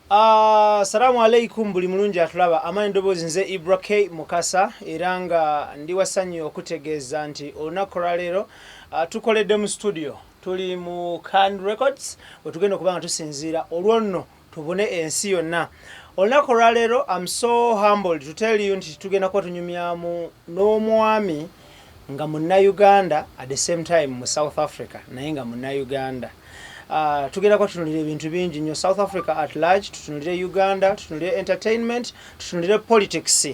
Assalamu alaikum buli mulungi atulaba. Amanyi ddoboozi, nze Ibra K Mukasa, era nga ndi wasanyu okutegeeza nti olunaku olwaleero tukoledde mu studio, tuli mu Can Records wetugenda okuba nga tusinziira olwo nno tubune ensi yonna. Olunaku olwaleero, am so humbled to tell you nti tugenda kuba tunyumyamu n'omwami nga Munnayuganda, at the same time mu South Africa, naye nga Munnayuganda. Tugenda kuba tutunulira ebintu bingi nnyo, South Africa at large, tutunulire Uganda, tutunulire entertainment, tutunulire politics,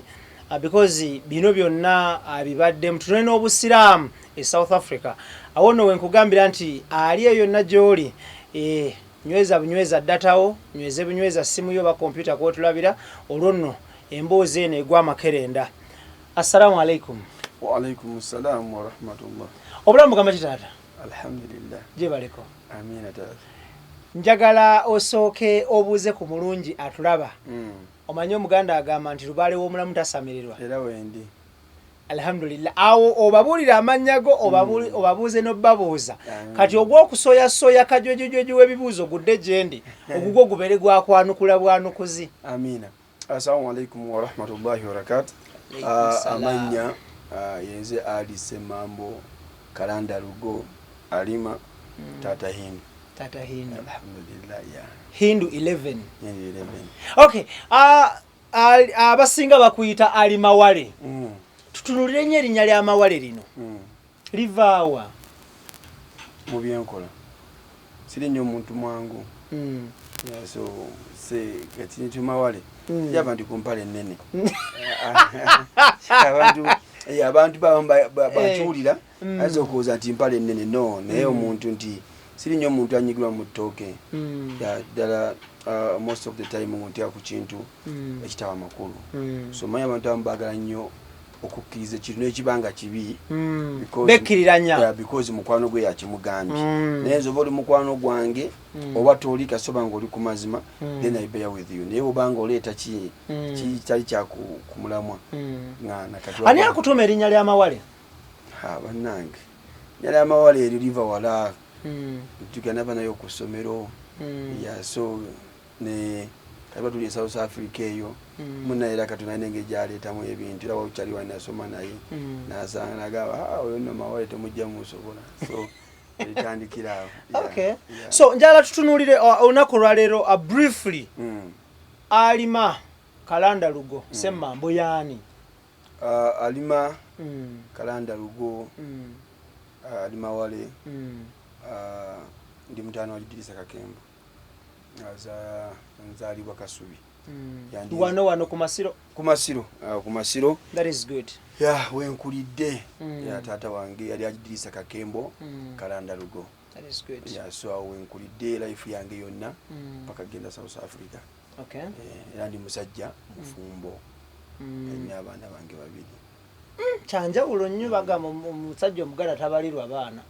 because bino byonna bibaddemu, tutunule n'obusiraamu e South Africa. Awo nno wenkugambira nti ali eyo yonna gy'oli, nyweza bunyweza data wo, nyweze bunyweza simu yo oba kompyuta kwotulabira, olwo nno emboozi eno egwa amakerenda. Assalamu alaikum. Waalaikum salam warahmatullah. Obulamu bugamba ki, taata? Alhamdulillah. Gyebaleko. Amina, taata. Njagala osooke obuuze ku mulungi atulaba. Omanyi Omuganda agamba nti lubaale w'omulamu tasamirirwa. Era wendi. Alhamdulillah. Awo obabuulire amannya go, obabuuze n'obbabuuza. Amin. Kati ogw'okusoyasoya kajwejujweju w'ebibuuzo gudde gye ndi, ogugwo gubeere gwakwanukula bwanukuzi. Amina. Assalamu alaikum warahmatullahi wabarakatu. Alaikum salam. Amannya yenze Ali Semambo Kalanda Lugo Alima, Tata Hindu. Tata Hindu. Alhamdulillah, ya. Hindu 11. Hindu 11. Okay, abasinga bakuyita Ali Mawale. Tutunulire nnyo erinnya lya Mawale lino. Livaawa? Mu byenkola siri nnyo omuntu mwangu. Yeah, so se kati nti Mawale yaba ndi ku mpale ennene, abantu bakiwulira, ayinza okulowooza nti mpale ennene. No, naye omuntu nti siri nnyo omuntu anyigirwa mu ttooke. Ya, ddala most of the time ntya ku kintu ekitaba makulu. So manyi abantu abamu baagala nnyo okukkiriza ekintu nekiba nga kibi Bekkiriranya. Yeah, because mukwano gwe yakimugambye. Naye nze oba oli mukwano gwange oba toli, kasoba nga oli ku mazima, then I bear with you. Naye obanga oleeta ki kitali kya ku mulamwa, nga nakati Ani akutuuma erinnya ly'Amawale? Ha, bannange, erinnya ly'Amawale eryo liva wala. Tugenda nava nayo ku ssomero. Yeah, so ne kati tuli e South Africa eyo, munnaye era Katonda alina engeri gyaleetamu ebintu, era wakyali wanasoma naye nasanga nagamba, "Ah, oyo nno Mawale temujja musobola." So etandikira awo. Yeah, yeah. So njagala tutunuulire olunaku olwaleero, briefly, Alima Kalanda Lugo Semmambo yaani? Alima Kalanda Lugo, Alima Wale, ndi mutaano wa Gidirisa Kakembo. Nzaalibwa Kasubi. Wano ku Masiro? Ku Masiro, ku Masiro. That is good. Ya, wenkulidde. Ya, taata wange yali Agidirisa Kakembo Kalanda Lugo. That is good. Ya, so awo wenkulidde life yange yonna paka genda South Africa. Eh, era ndi musajja mufumbo, nina abaana bange babiri. Kyanjawulo nnyo, bagamba omusajja Omuganda tabalirwa baana.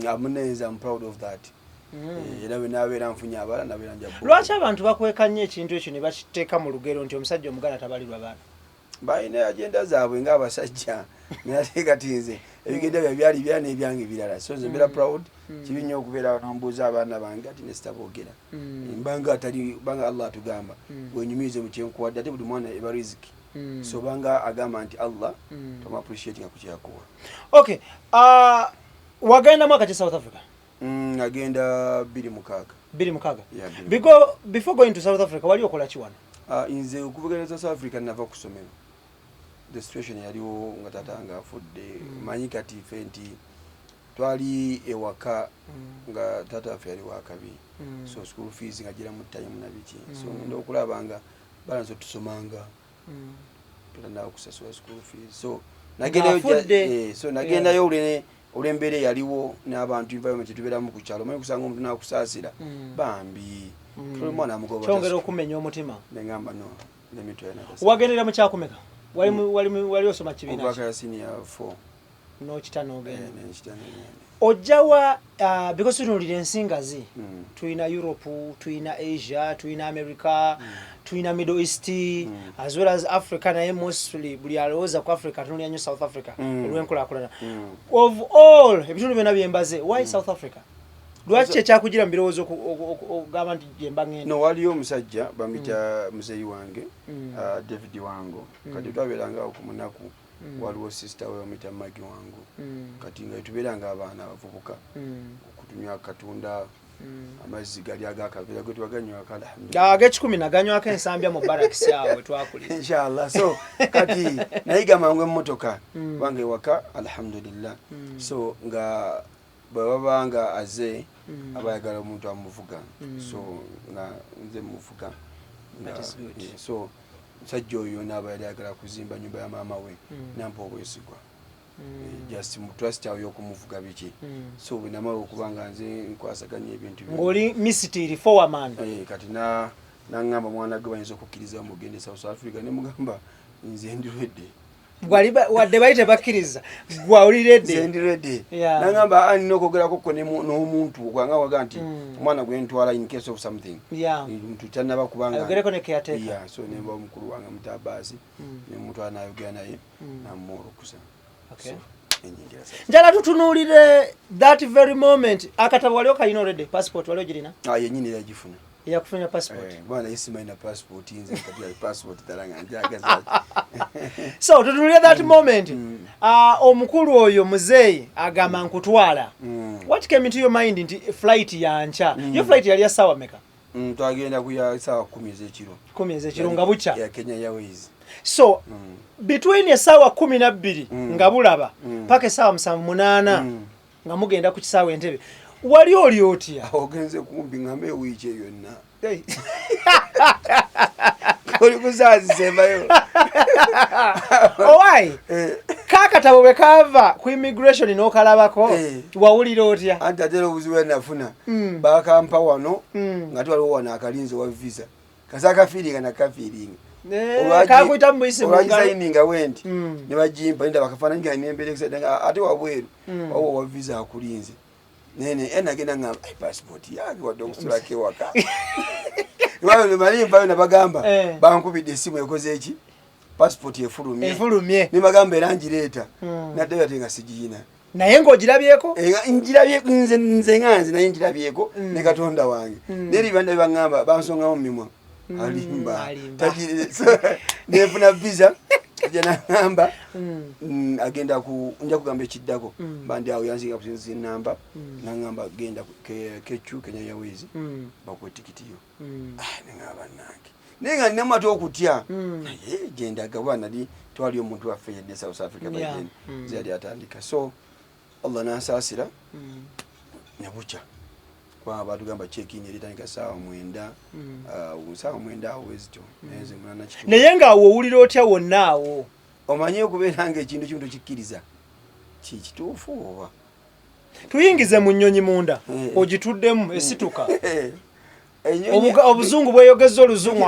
Amunenze, I'm proud of that. Eh, era bwe nabeera nfunye abaana, nabeera nja Lwaki abantu bakweka nnyo ekintu ekyo ne bakiteeka mu lugero nti omusajja Omuganda tabalirwa baana? Balina agenda zaabwe ng'abasajja, naye ate kati nze ebigenda bya byali byana ebyange birala, so nze mbeera proud. Kibi nnyo okubeera nombuuza abaana bange ati nesitaboogera. Mbanga atali banga Allah atugamba wenyumirize mu kyenkuwadde, ate buli mwana eba riziki. So banga agamba nti Allah tomu appreciate nga kukyakuwa. Okay, wagenda mwaka ki South Africa? Agenda 26. 26? Yeah, 26. Before going to South Africa, wali okola ki wano? Ah, nze okuvuganya South Africa nava ku ssomero. The situation yaliwo nga taata nga afudde. Manyi kati ffe nti twali ewaka nga taata waffe yali wakabi, so school fees nga gira mu time na biki, so ngenda okulaba nga balanza otusomanga, tutandika okusasula school fees, so nagendayo Ng'afudde. Eh, so nagendayo olw'embeera eyaliwo n'abantu, environment tubeeramu ku kyalo. Omanyi kusanga omuntu n'akusaasira, bambi tuli mwana amugoba. Kyongera okumenya omutima. Nengamba, "No, let me try another side." Wagendera mu kyakumeka? Wali osoma kibiina Okuva ki? ka senior 4. N'okita n'ogenda? Nenkita nengenda. Ojjawa, because tutunulira ensi ngazi, tulina Europe, tulina Asia, tulina America, tulina Middle East, as well as Africa, naye mostly buli alowooza ku Africa atunulira nnyo South Africa olw'enkulaakulana. Of all ebitundu byonna byembaze, why South Africa? Lwaki kyekyakugira mu birowoozo okugamba nti gyemba ngenda? No, waliyo omusajja bamuyita muzeeyi wange, David Wango. Kati twabeeranga awo ku munaku, waliwo sister we bamuyita Magi Wango. Kati nga tubeeranga abaana abavubuka, okutunywa katunda, amazzi gali agakaveera gwe twaganywako, alhamdulillah. Ag'ekikumi naganywako ensambya mu barakisi awo wetwakulira. Inshallah. So kati nayiga mangu emmotoka, kubanga ewaka alhamdulillah. So nga bwe baba nga aze, aba ayagala omuntu amuvuga, so nga nze muvuga. That is good. Yeah, so musajja oyo naaba yali ayagala kuzimba nyumba ya maama we, nampa obwesigwa. Just mu trust awo y'okumuvuga biki. So bwe namala okuba nga nze nkwasaganya ebintu byonna. Ng'oli misitiri foreman. Kati na naŋŋamba, mwana gwe, bayinza okukkiriza mugende South Africa? Ne mugamba, nze ndi ready. Wadde bali tebakkiriza, gwe oli ready. Nze ndi ready. Yeah. Naŋŋamba, "Ah, nina okwogerako ko n'omuntu kubanga waga nti omwana gwe ntwala, in case of something, omuntu tannaba kubanga Ayogereko ne caretaker. Yeah, so nemba omukulu wange mutabaasi, nemutwala nayogera naye, namuwa olukusa. Okay. So enyingira South. Njala tutunuulire that very moment. Akatabo wali okalina already? Passport wali ogirina? Ah, yenyini yagifuna. Eyakufunya passport? Eh, bwana, ye simanyi na passport nze. Kati ya passport ddala nga njagaza. So tutunuulire that moment. Omukulu oyo muzeeyi agamba nkutwala. What came into your mind nti flight yanca? Yo flight yali ya ssaawa meka? Twagenda ku ya saawa 10 ez'ekiro. 10 ez'ekiro nga bukya? Ya Kenya Airways. So between essaawa 12 nga bulaba paka essaawa 7, 8 nga mugenda ku kisaawa Entebe, wali oli otya? Awo ogenze kumbi ngambe ewiiki eyo yonna oli kusazisembayo. Owai, Eh, kakatabo bwe kava ku immigration n'okalabako, wawulira otya? Anti ate era obuzibu bwenafuna, bakampa wano, nga twaliwo wano akalinzi wa visa, kasa akafiiringa nakafiiringa. Kakuyita mu buyisi mu ngalo. Olwagisayininga bwenti, ne bagimpa, nenda bakafaananyi nga nembeera excited nga ate wabweru wawo wa visa akulinze nene era nagenda ngamba, "Ai, passport yange wadde okusulako ewaka." Mali nvayo nabagamba, bankubidde esimu, ekoze eki, passport efulumye. Efulumye. Nebagamba era ngireeta, naddayo ate nga sigiyina. Naye ng'ogirabyeko? Njirabyeko nze nga nze, naye njirabyeko ne Katonda wange. Naye ebibanda byebaŋŋamba bansongamu mimwa, alimba. Alimba. So, nenfuna visa ja, naŋŋamba, agenda ku, nja kugamba ekiddako. Bandi awo yansinga kusinzisa enamba, naŋŋamba genda ku KQ, Kenya Airways, bakuwa etikiti yo. Ah, neŋŋamba bannange, naye nga ninamu ate okutya. Naye gyendaga bwa nali twali omuntu waffe yedde South Africa by then. Nze yali atandika, so Allah nansaasira nebukya, kubanga batugamba check-in yali etandika saawa 9. 9 awo wezityo, naye nze 8:15. Naye ng'awo owulira otya wonna awo? Omanyi okubeera nga ekintu kimu tokikkiriza kikituufu oba Tuyingize mu nnyonyi munda. Ogituddemu, esituka. Obuzungu bweyogeza oluzungu.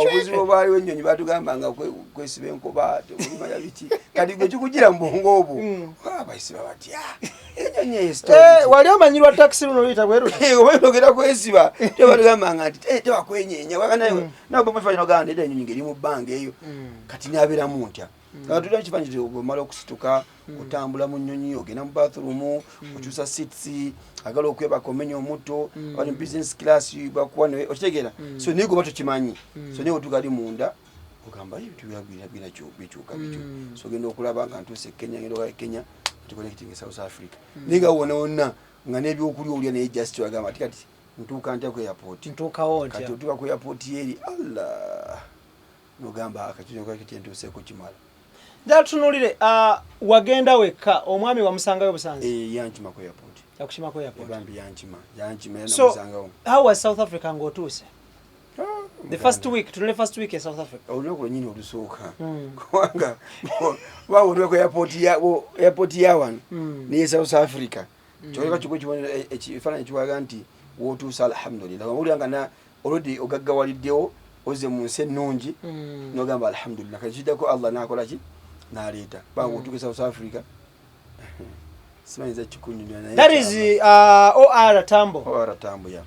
Obuzibu obwaliwo, ennyonyi batugamba nga kwesiba enkoba, tebulimanya biki. Kati gwe kikugira mu bwongo obwo. Bayisiba batya ennyonyi eyo? Wali omanyirwa takisi luno luyita bwe luti. Oba ogenda kwesiba, tebatugamba nga nti tebakwenyeenya. Nagamba ennyonyi ngeri mu bbanga eyo, kati nabeeramu ntya? Tulina ekifaananyi, bwomala okusituka, otambula mu nnyonyi, ogenda mu bathroom, okyusa seats, agala okwebaka, omenya omutto, bali mu business class bakuwa, okitegeera? So naye goba tokimanyi. So naye otuuka ali munda, ogamba, "Ebintu bikyuka bityo." So ogenda okulaba nga ntuuse e Kenya, ngenda okulaba e Kenya connecting e South Africa, naye nga wonna wonna nga n'ebyokulya olya, naye just wagamba ati kati ntuuka ntya ku airport? Ntuukawo ntya? Kati otuuka ku airport yeri, Allah, nogamba akakino kyentuuseeko kimala. Njala tutunuulire, wagenda wekka? Omwami wamusangayo busanzi? Eh, yankima ku airport. Yakushima ku airport? Bambi yankima, yankima era So namusangawo. how was South Africa ng'otuuse the first week? Tunule first week e South Africa. Olunaku lwenyini olusooka, kubanga kubanga otuuka ku airport airport ya wano neye South Africa, kyoleka kikwe kibonero, ekifaananyi kiwaga nti wotuuse, alhamdulillah, owulira nga na already ogaggawaliddewo, oze mu nsi ennungi. Nogamba alhamdulillah, kati kiddako Allah nakola ki, naleeta. Kubanga otuuka e South Africa, simanyiza kikunyumya, naye That is OR Tambo. OR Tambo, ya,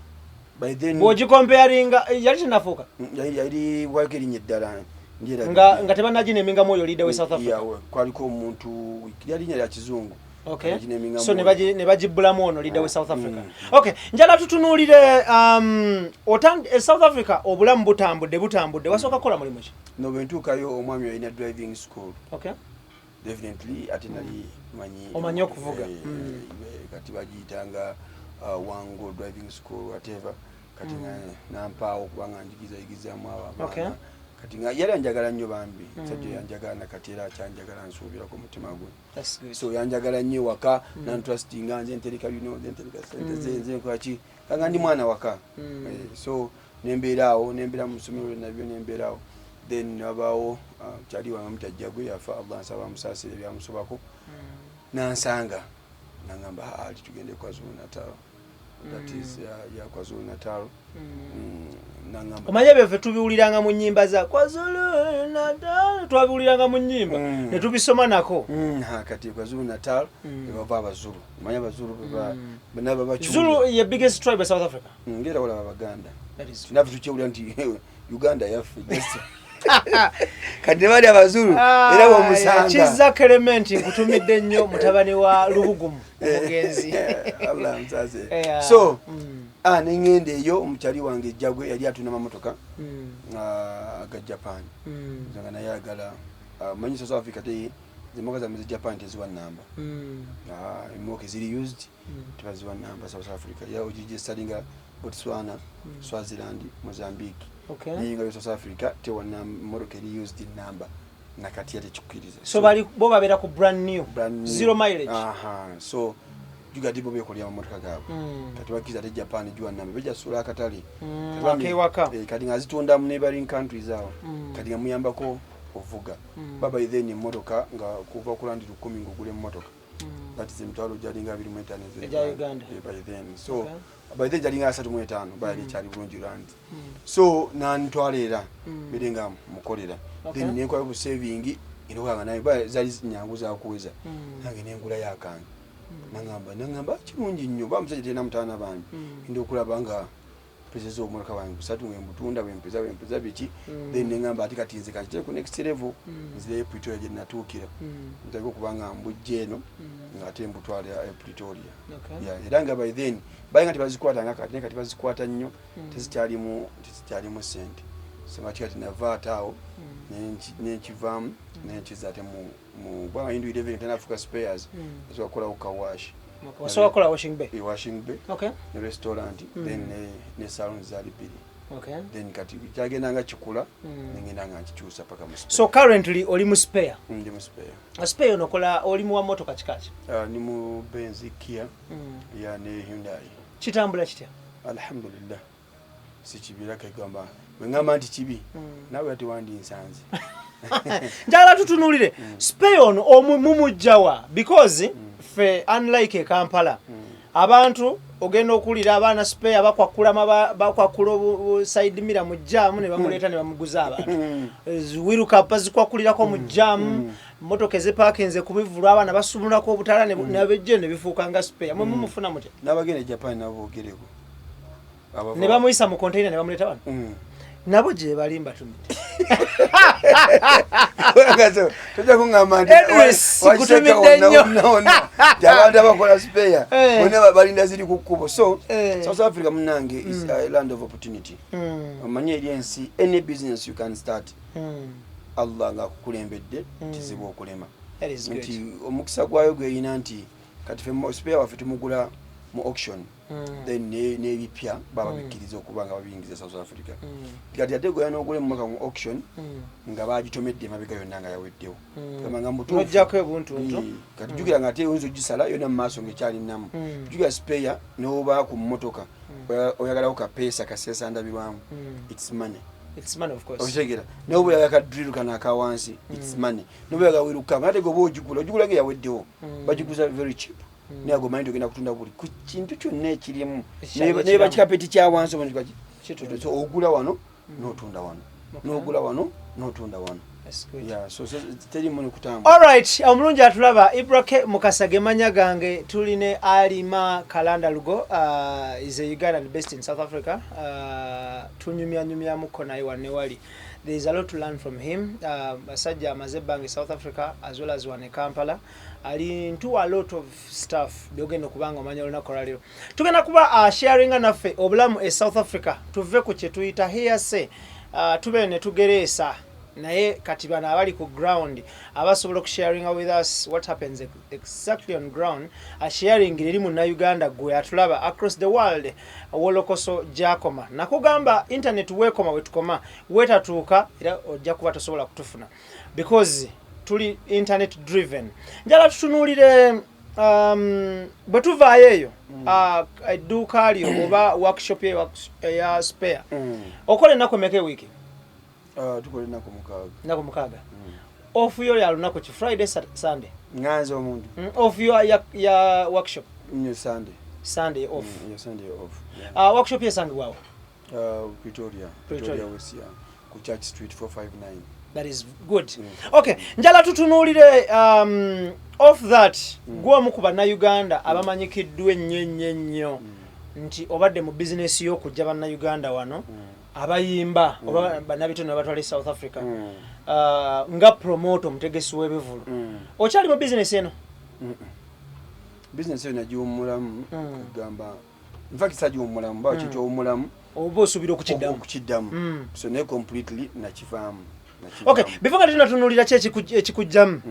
by then Bw'ogikompeyaringa, yali tenafuuka? Yali waliko erinnya eddala, ndyerabidde. Nga tebanaginemingamu oyo leader we South Africa. Yeah, kwaliko omuntu, lyali linnya lya kizungu. Okay. Bagineminga So mu- ne bagibbulamu ono leader we South Africa. Okay, njala tutunuulire South Africa obulamu butambudde butambudde. Wasooka kukola mulimu ki? No, bwe ntuukayo, omwami alina driving school. Definitely, ate nali manyi. Omanyi okuvuga. Eh, kati bagiyitanga Wango Driving School, whatever. Kati nga nampaawo kubanga njigizayigizamu abo abaana. Kati nga yali anjagala nnyo bambi. Sajja yanjagala, nakati era akyanjagala, nsuubirako mutima gwe. That's good. So yanjagala nnyo ewaka, nantrustinga, nze ntereka bino, nze ntereka sente ze, nze nkolaki, kanga ndi mwana waka. Eh, so nembeera awo, nembeera mu ssomero nabyo, nembeera awo. Then wabaawo kyali wange mutajja gwe yafa, Allah nsaba amusaasire ebyamusobako, nansanga nangamba, "Ah, ali tugende KwaZulu Natal." That is ya KwaZulu Natal. Nangamba Omanyi ebyo ffe tubiwuliranga mu nnyimba za KwaZulu Natal, twabiwuliranga mu nnyimba ne tubisoma nako. Ha, kati KwaZulu Natal ebava Abazulu. Omanyi Abazulu bana babakiwulira. Zulu ye biggest tribe e South Africa. Ngera walaba Abaganda. That is naffe tukyewulira nti Uganda yaffe just. Kati ne bali Abazulu era bomusanga. Kiza Clement, nkutumidde nnyo, mutabani wa Lubugumu omugenzi. Allah amusaasire. So neŋŋenda eyo, omukyali wange ejjagwe yali atunda mamotoka aga Japan. Nze nga naye agala, manyi South Africa te zemmotoka zammwe ze Japan teziwa namba. Emmotoka eziri used tebaziwa namba South Africa. Ya ogiregisteringa Botswana, Swaziland, Mozambique, naye nga yo South Africa tewa mmotoka eri used namba, nakati ate kikukkiriza. So bali bo babeera ku brand new, Brand new. zero mileage. Aha, so jugati bo bekolera amamotoka gaabwe. Kati bakkiriza, ate Japan giwa namba, bejasula akatale. Kati Akewaka. Eh, kati nga zitunda mu neighboring countries awo. Kati nga muyambako ovuga. Baba then emmotoka nga kuva ku randi 1,000 ng'ogula emmotoka, that is emitwalo gyalinga 25 Egya Uganda. Eh, by then. So by then gyalinga 35, bayali ekyali bulungi randi. So nantwala era mbere nga mukolera. Then nenkola bu saving era naye ba zali nyangu zakuweza. Nange nengulayo akange. Nangamba kirungi nnyo, ba musajja terina mutaana bambi. Ndi okulaba nga mpezeza obumotoka bwange busatu, ngembutunda, bwempeza bwempeza biki. Then nengamba ati kati nze kankiteke ku next level, nzireyo Pretoria gye natuukira. Ntandika okuba nga mbujja eno, ng'ate mbutwala e Pretoria. Yeah, era nga by then balinga tebazikwata nga kati, naye kati bazikwata nnyo, tezikyalimu sente. So nga kati nava ate awo nenkivaamu, nenkiza ate mu bwanga Hindu 11 tenafuka spares. Osobola kukolawo car wash. Osobola kukola washing bay. E washing bay ne restaurant, then ne salon zaali bbiri. Then kati kyagenda nga kikula, nengenda nga nkikyusa paka mu spare. So currently oli mu spare? Ndi mu spare. Spare ono okola, oli muwa motoka kikaki? Ni mu Benz, Kia ya ne Hyundai. Kitambula kitya? Alhamdulillah, si kibira kegamba bwe ngamba nti kibi, naawe ate wandinsanze. Njagala tutunuulire spare ono mumugjawa, because ffe unlike e Kampala, abantu ogenda okuwulira abaana spare bakwakkula bakwakkula side mirror mu jam ne bamuleeta ne bamuguza abantu. Wheel cap bazikwakulirako mu jam, motoka ezipaakinze ku bivulu abaana basumulako obutala nabejje ne bifuuka nga spare. Mwe mumufuna mutya? N'abagenda e Japan nabo boogereko. Ne bamuyisa mu container ne bamuleeta wano? Nabo gye bali mbatumidde. Tojja kuŋŋamba nti Edris, nkutumidde nnyo. nti abantu abakola spare Eh. bonna balinda ziri ku kkubo. So Eh. South Africa munange is a land of opportunity. Omanye eri ensi, any business you can start, Allah ng'akukulembedde, kizibu okulema. That is good. Nti omukisa gwayo gweyina nti kati fe spare waffe tumugula mu auction, then n'ebipya baba bikkiriza okuba nga babiyingiza South Africa. Kati ate goya n'ogula emmotoka mu auction nga bagitomedde emabega yonna nga yaweddewo. Gamba nga mutuufu. Nojjako ebuntuntu. Eh, kati jjukira nga ate oyinza ogisala yonna mu maaso ng'ekyali nnamu. Jjukira spare n'oba ku mmotoka oyagalako kapeesa kaseesa ndabirwamu, it's money. It's money, of course. Okitegera? Noba oyagala ka drill kano akawansi, it's money. Noba oyagala wheel cap, ate goba ogigula nga yaweddewo, bagiguza very cheap. Naye ago manyi togenda kutunda buli ku kintu kyonna ekirimu. Ekikyali Neba ekiramu. kikapeti kya wansi oba Kitunda. So ogula wano n'otunda wano, n'ogula wano n'otunda wano. That's good. Yeah, so terimu nekutambula. Alright, omulungi atulaba, Ibra K Mukasa ge mannya gange. Tuline Alima Kalanda Lugo, is a Ugandan based in South Africa. Tunyumyanyumyamuko naye wane wali. There is a lot to learn from him. Basajja amaze ebbanga e South Africa as well as wane Kampala. Ali into a lot of stuff byogenda okubanga omanya olunaku olwaleero. Tugenda kuba sharinga naffe obulamu e South Africa. Tuve ku kye tuyita hearsay. Tubeere ne tugereesa, naye kati bano abali ku ground abasobola okusharinga with us what happens exactly on ground, asharing eri munnayuganda gwe atulaba across the world. Wolokoso gyakoma nakugamba internet weekoma, wetukoma wetatuuka, era ojja kuba tosobola kutufuna because tuli internet driven. Njala tutunuulire bwe tuvaayo eyo, edduuka lyo oba workshop yo eya spare. Okola ennaku emeka ewiiki? Tukola ennaku 6. Ennaku 6. Off yo ya lunaku ki? Friday, Sunday? Nganze omuntu? Off yo ya workshop. Nyo Sunday. Sunday off. Yeah, Sunday off, yeah. Workshop yesangibwawo? Pretoria. Pretoria. Pretoria West, yeah. Ku Church Street 459. That is good. Okay, njala tutunuulire off that. Gwe omu ku bannayuganda abamanyikiddwa ennyo ennyo ennyo nti obadde mu bizinesi y'okujja bannayuganda wano abayimba oba bannabitone babatwala e South Africa, nga promoter, omutegesi w'ebivulu. Okyali mu bizinesi eno? Bizinesi eyo nagiwummulamu. Kugamba infact sagiwummulamu ba kikyowummulamu. Oba osuubira okukiddamu? Okukiddamu. So naye completely nakivaamu. Okay, before nga tetunatunuulira ki ekikujjamu,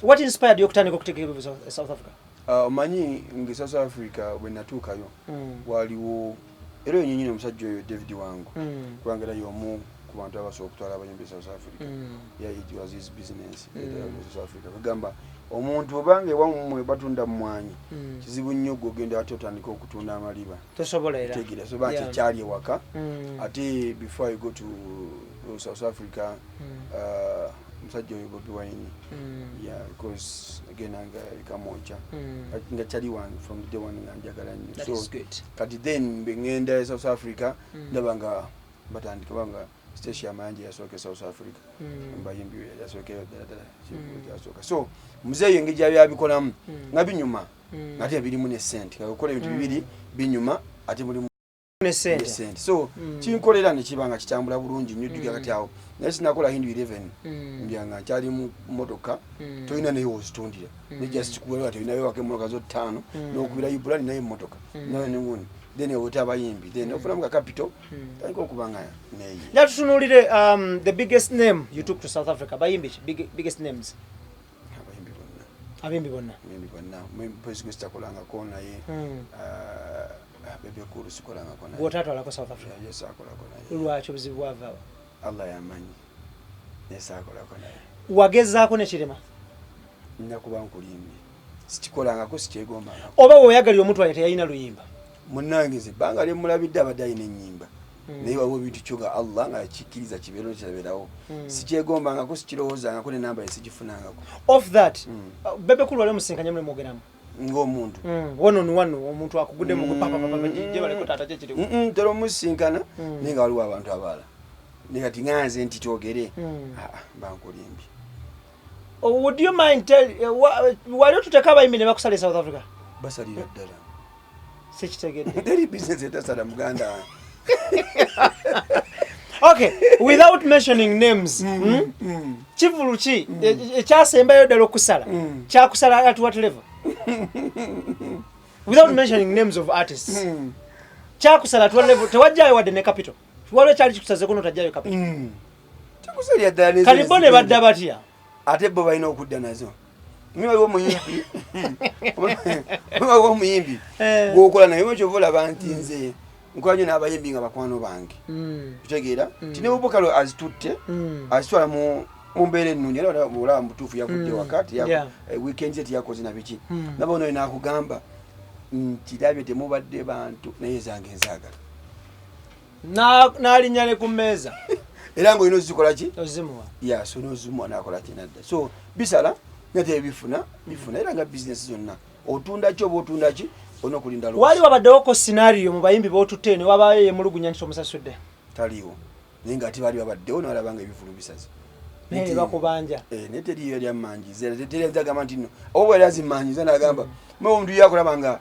what inspired you okutandika okutegeka ebivulo e South Africa? Omanyi nga South Africa bwe natuukayo, waliwo era oyo nyenyini omusajja oyo David Wangu, kubanga era y'omu ku bantu abasobola okutwala abayimbi e South Africa. Yeah, it was his business. South Africa kugamba omuntu obanga ewammwe batunda mmwanyi, kizibu nnyo gwe ogenda ate otandika okutunda amaliba. Tosobola era. Tegeera, so ba kyekyali ewaka. Ate before I go to South Africa, omusajja oyo Bobi Wine, yeah, because again nga kamwokya, nga kyali wange from the day one, nga njagala nnyo. That So is good. kati then bwe ŋŋenda e South Africa, ndaba nga batandika banga Stecia Mayanja yasooka e South Africa, mbayimbi yasookeyo ddala ddala yasooka. So muzeeyo engeri gyabyabikolamu nga binyuma, ate birimu ne sente, nga okola ebintu bibiri binyuma ate mulimu ne sente. Sente, so kinkolera nekiba nga kitambula bulungi nnyo. Jjukira kati awo naye sinakola Hindu 11, mbyanga nkyali mu motoka. Tolina naye wozitundira, ne just kuwera tolinayo waka emmotoka zo ttaano, n'okubira Ibula ninayo emmotoka nayo nengundi, then oweta abayimbi, then ofunamu ka capital, tandika okuba nga neyi. Njala tutunuulire the biggest name you took to South Africa. Bayimbi ki? Biggest names. Abayimbi bonna. Abayimbi bonna. Abayimbi bonna, mpozi gwe sitakolangako naye, Bebe Cool sikolangako naye. Gwotatwalako South Africa? Yeah, yes, akolako naye. Lwaki obuzibu bwavaawo? Allah yamanyi, naye saakolako naye. Wagezaako nekirema? Nina kuba nkulimbye, sikikolangako, sikyegombangako. Oba weoyagalira omutwale teyalina luyimba? Munnange nze ebbanga lyemulabidde abadde alina ennyimba, naye waliwo ebintu kyo nga Allah nga kikkiriza kibeero kirabeerawo. Sikyegombangako, sikirowoozangako, nenamba ye sigifunangako. Off that, Bebe Cool wali omusinkanye mule mwogeramu? Ng'omuntu? One on one, omuntu akuguddemu gyebaleko taata kyekiriwo. Ntera omusinkana, naye nga waliwo abantu abalala, naye kati nganze nti twogere, ah, ah, bankulimbye. Oh, would you mind tell wali otuteka abayimbi ne bakusala e South Africa? Basalira ddala. Sikitegedde. Teri bizinesi etasala, muganda wange. Okay, without mentioning names, Kivulu ki ekyasembayo ddala okusala? Kyakusala at what level? Without mentioning names of artists, kyakusala at what level? Tewajjayo wadde ne capital? Waliwo ekyali kikusazeko notajjayo capital? Tekusalira ddala nezo. Kati bo ne badda batya? Ate bo balina okudda nazo. Waliwo omuyimbi gwokola naye, kyova olaba nti nze nkola nnyo n'abayimbi nga bakwano bange. Kitegeera ti ne bubokalo azitutte, azitwala mu mbeera ennungi, era olaba mutuufu yavudde waka, weekend ze tiyakoze na biki. Naba ono nakugamba nti labye temubadde bantu, naye zange nzaagala. N'alinnya ne ku mmeeza. Era ngaolina ozikola ki? Ozimuwa. Ya, so nozimuwa nakola ki nadda. So bisala nate bifuna bifuna, era nga bizinesi zonna otunda ki oba otunda ki, olina okulinda loss. Wali wabaddewoko scenario mu bayimbi b'otutte ne wabaayo yemulugunya nti tomusasudde? Taliiwo, naye nga ate baali babaddewo nalaba nga ebivulu bisaze. Naye bakubanja. Naye teriyo yali ammanjiza, era teri agamba nti no oba bwali azimmanjiza nagamba mwe omuntu yakulaba nga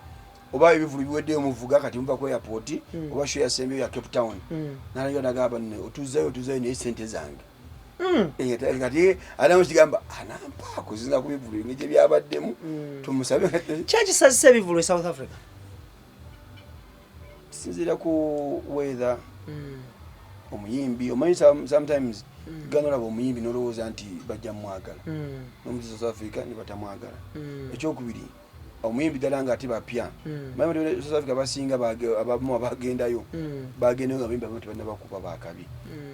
oba ebivulu biweddeyo muvuga kati muva ku airport oba show yasembyeyo ya Cape Town, nalayo nagamba nno otuzayo otuzayo naye sente zange. Kati adamu kigamba anampaako zinza ku bivulu engeri gye byabaddemu, tumusabe. Kyekisazisa ebivulu e South Africa? Kisinziira ku weather, omuyimbi omanyi sometimes gana olaba omuyimbi nolowooza nti bajja mumwagala, nomuti South Africa ne batamwagala. Ekyokubiri, omuyimbi ddala nga ate bapya. Manyi South Africa basinga abamu abagendayo bagendayo nga abayimbi abamu tebannabakuba bakabi.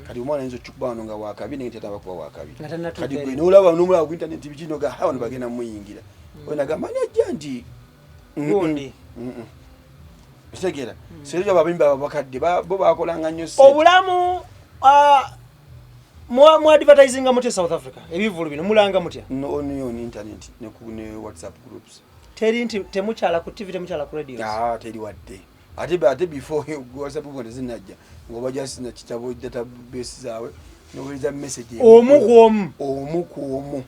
Kati omwana ayinza okikuba wano nga wakabi naye tanabakuba wakabi. Nga tannatuuka Kati gwe eri. nolaba nomulaba ku internet biki noga ha wano bagenda muyingira, oyo nagamba ani ajja nti Gundi. Kitegeera seejo abayimbi abo bakadde bo bakolanga nnyo ssente. Obulamu, mu advertisinga mutya South Africa ebivulu bino? Mulanga mutya? No, only on internet ne ku ne WhatsApp groups. Teri nti temukyala ku TV, temukyala ku radio? Ah, teri wadde. Ate before WhatsApp group tezinajja ng'oba just na kitabo database zaabwe nobuliza message emu. Omu ku omu. Omu ku omu.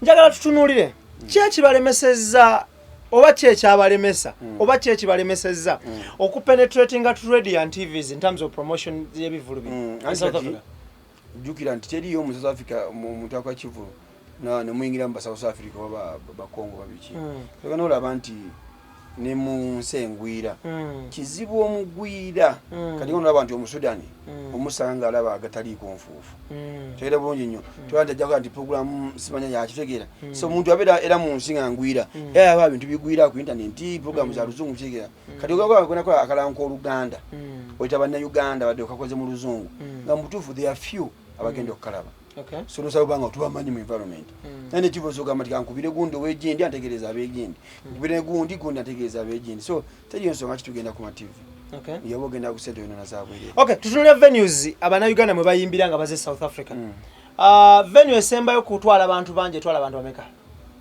Njagala tutunuulire ki ekibalemesezza oba ki ekyabalemesa oba ki ekibalemesezza okupenetratinga to radio and TVs in terms of promotion y'ebivulu bino e Anti South kati, Africa. Jjukira nti teriyo mu South Africa omuntu akola kivulu nemuyingira mu ba South Africa oba Bakongo babiki. Toga nolaba nti ne mu nsi engwira kizibu omugwira. Kati nga nolaba nti Omusudani omusanga nga alaba agataliiko nfuufu. Tegeera bulungi nnyo, toba nti ajja kugaa nti programu simanya yakitegeera. So omuntu abeera era mu nsi nga ngwira, era aba bintu bigwira ku internet, programu za luzungu, kitegeera. Kati ogakola akalango k'Oluganda, oyita Bannayuganda badde okakoze mu luzungu, nga mubutuufu there are few abagenda okukalaba. So nosaba obanga tubamanyi mu environment, naye nekiva osogamba nti kankubire gundi ow'egindi antegeereza ab'egindi, nkubire gundi gundi antegeereza ab'egindi. So teriyo nsonga kitugenda ku ma TV. Yaba ogenda ku sente yonona zabwerere. Okay, tutunulire venues Abannayuganda mwe bayimbira nga baze South Africa. Venue esembayo kutwala abantu bangi etwala abantu bameka?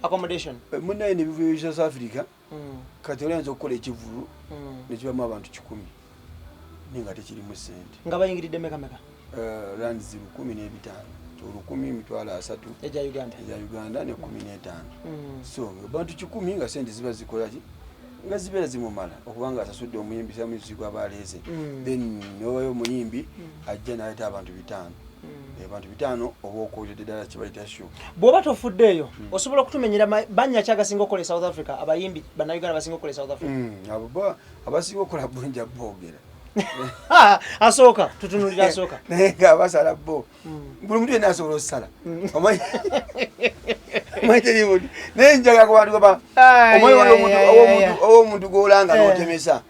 Accommodation? Munaye nebivuyo bya South Africa, kati oyinza okukola ekivulu nekibamu abantu 100 naye nga tekirimu sente. Nga bayingiridde meka meka? Rands 1005, 1000, 300,000 Egya Uganda. Eza Uganda ne 15. So abantu 100 nga sente ziba zikolaki, nga zibeera zimumala okubanga asasudde omuyimbi samuzi gwaba aleese. Then nowayo omuyimbi ajja naleeta abantu 500. Abantu 500 oba okoledde ddala kibayita show. Bw'oba tofuddeeyo, osobola okutumenyera bannya ki agasinga okukola e South Africa, abayimbi Bannayuganda basinga okukola e South Africa? Abo bo abasinga okukola bo nja boogera. Asooka, tutunulira asooka. Naye nga abasala bo buli muntu yenna asobola osala. Omanyi teri muntu, naye njagala ku bantu gaba Ai, omanyi waliwo ai, ai, ai, ai. omuntu gw'olanga n'otemesa.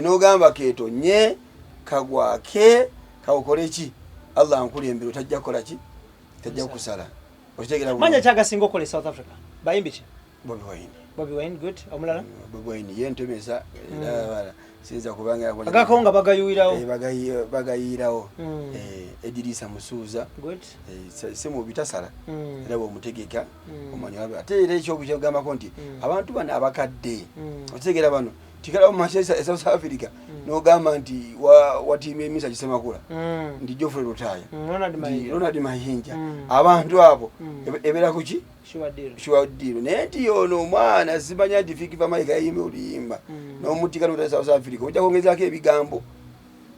N'ogamba keetonye kagwake kawukole ki, Allah nkulembera otajja kukola ki, tajja kusala, okitegeera bulungi. Manya ki agasinga okukola e South Africa? Bayimbi ki? Bobi Wine. Bobi Wine, good. Omulala? Bobi Wine ye ntemesa era bala siyinza kubanga Agako nga bagayuwirawo. Bagayirawo. Edirisa Musuuza. Good. Si mubi, tasala. Era bw'omutegeka omanya wabe. Ate era ekyokukyogambako nti abantu bano abakadde, okitegeera, bano tikala mu Manchester e South Africa n'ogamba nti watiima emisa gisemakula nti Geoffrey Lutaaya, Ronald nti Mayinja. Ronald Mayinja, abantu abo ebeera kuki? Sure deal. Sure deal. Naye nti ono omwana simanya nti Fik Fameica yayimba oluyimba n'omutika n'otali South Africa, ojja kwongezaako ebigambo.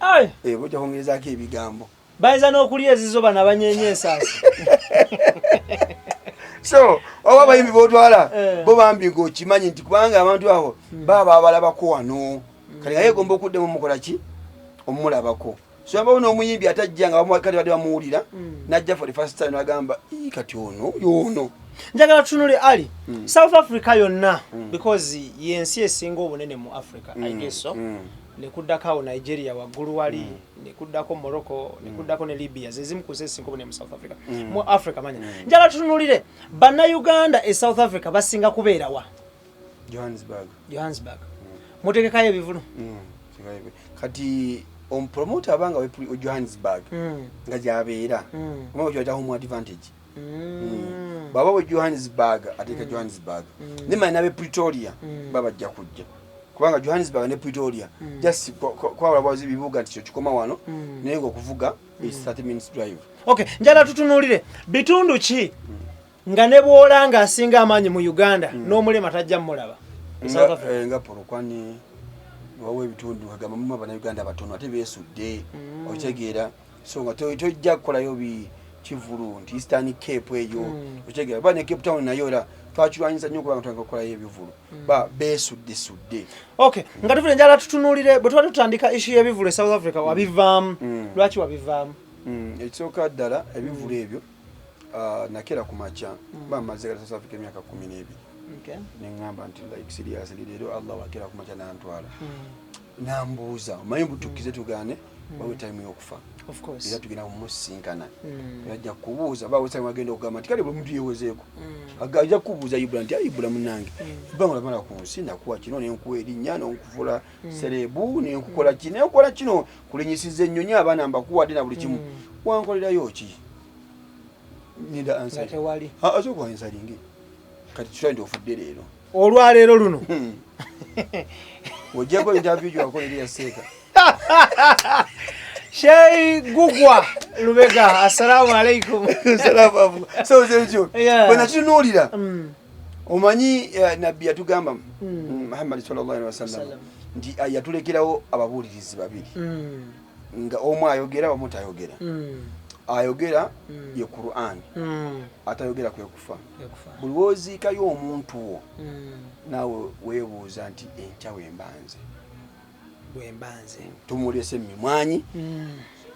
Ai! Ojja kwongezaako ebigambo. Bayinza n'okulya ezizo bano abanyeenya ensaasi. So oba abayimbi botwala bo bambi ng'okimanyi nti kubanga abantu abo baba abalabako wano, kati nga yeegomba okuddamu omukola ki, omulabako. So abawo n'omuyimbi atajja nga kati badde bamuwulira, najja for the first time nagamba, "Ii, kati ono yono." Njagala tutunule ali South Africa yonna, because yensi esinga obunene mu Africa, I guess so. Nekuddako awo Nigeria waggulu wali, nekuddako Morocco, nekuddako ne Libya, zezimu ku nsi ezisinga obunene mu South Africa, mu Africa. Manya njagala tutunulire Bannayuganda e South Africa basinga kubeera wa? Johannesburg. Johannesburg. Mutegekayo ebivulu? Kati omupromota abanga we Johannesburg nga gyabeera, omanyi kyayita home advantage. Bwaba we Johannesburg ateeka Johannesburg, nemanya nabe Pretoria babajja kujja. Kubanga Johannesburg ne Pretoria just kwawula bwazi bibuga nti kyo kikoma wano, naye ng'okuvuga is 30 minutes drive. Okay, njala tutunuulire bitundu ki nga ne bw'ola nga asinga amaanyi mu Uganda n'omulema tajja mmulaba e South Africa? Nga Polokwane, wawo ebitundu kagamba mulimu Abannayuganda batono ate beesudde, okitegeera? So nga tojja kukolayo kivulu nti Eastern Cape eyo, okitegeera? Ba ne Cape Town nayo era twakirwanyisa nnyo kubanga twanga kukolayo ebivulu, ba beesudde sudde. Okay, nga tuvule, njala tutunuulire bwe tuba tutandika issue y'ebivulu e South Africa, wabivaamu. Lwaki wabivaamu? Ekisooka ddala, ebivulu ebyo, nakeera ku makya, bamaze kati South Africa emyaka 12. Neŋŋamba nti like seriously, leero Allah wakeera ku makya nantwala, nambuuza, omanyi butukize tugaane, wawe time y'okufa. Of course. Era tugenda kumusinkana, ajja kubuuza bawesa agenda okugamba nti kale buli muntu yewezeeko. Ajja kukubuuza Ibula nti Ibula munange, ebbanga lamala ku nsi nakuwa kino, nenkuwa erinnya, nonkufuula celeb, nenkukola ki, nenkukola kino, kulinyisiza ennyonyi, abaana mbakuwadde na buli kimu, wankolerayo ki? Ninda Nga answer. Tewali. Asooka answeringe kati tutwale nti ofudde leero. Olwaleero luno. Ojjako interview gyewakola eri yaseeka. Shei Gugwa Lubega, assalamu alaikum. So ekyo bwe nakitunuulira, omanyi nabbi yatugamba, Muhammadi sallallahu alaihi wasallam, Sallam. nti yatulekerawo ababuulirizi babiri, nga omu ayogera, omu tayogera. Ayogera ye Quran, atayogera kwe kufa. Ekufa. Buli woziikayo omuntu wo, naawe weebuuza nti enkya wembanze Bwembanze. Tumulese mimwanyi,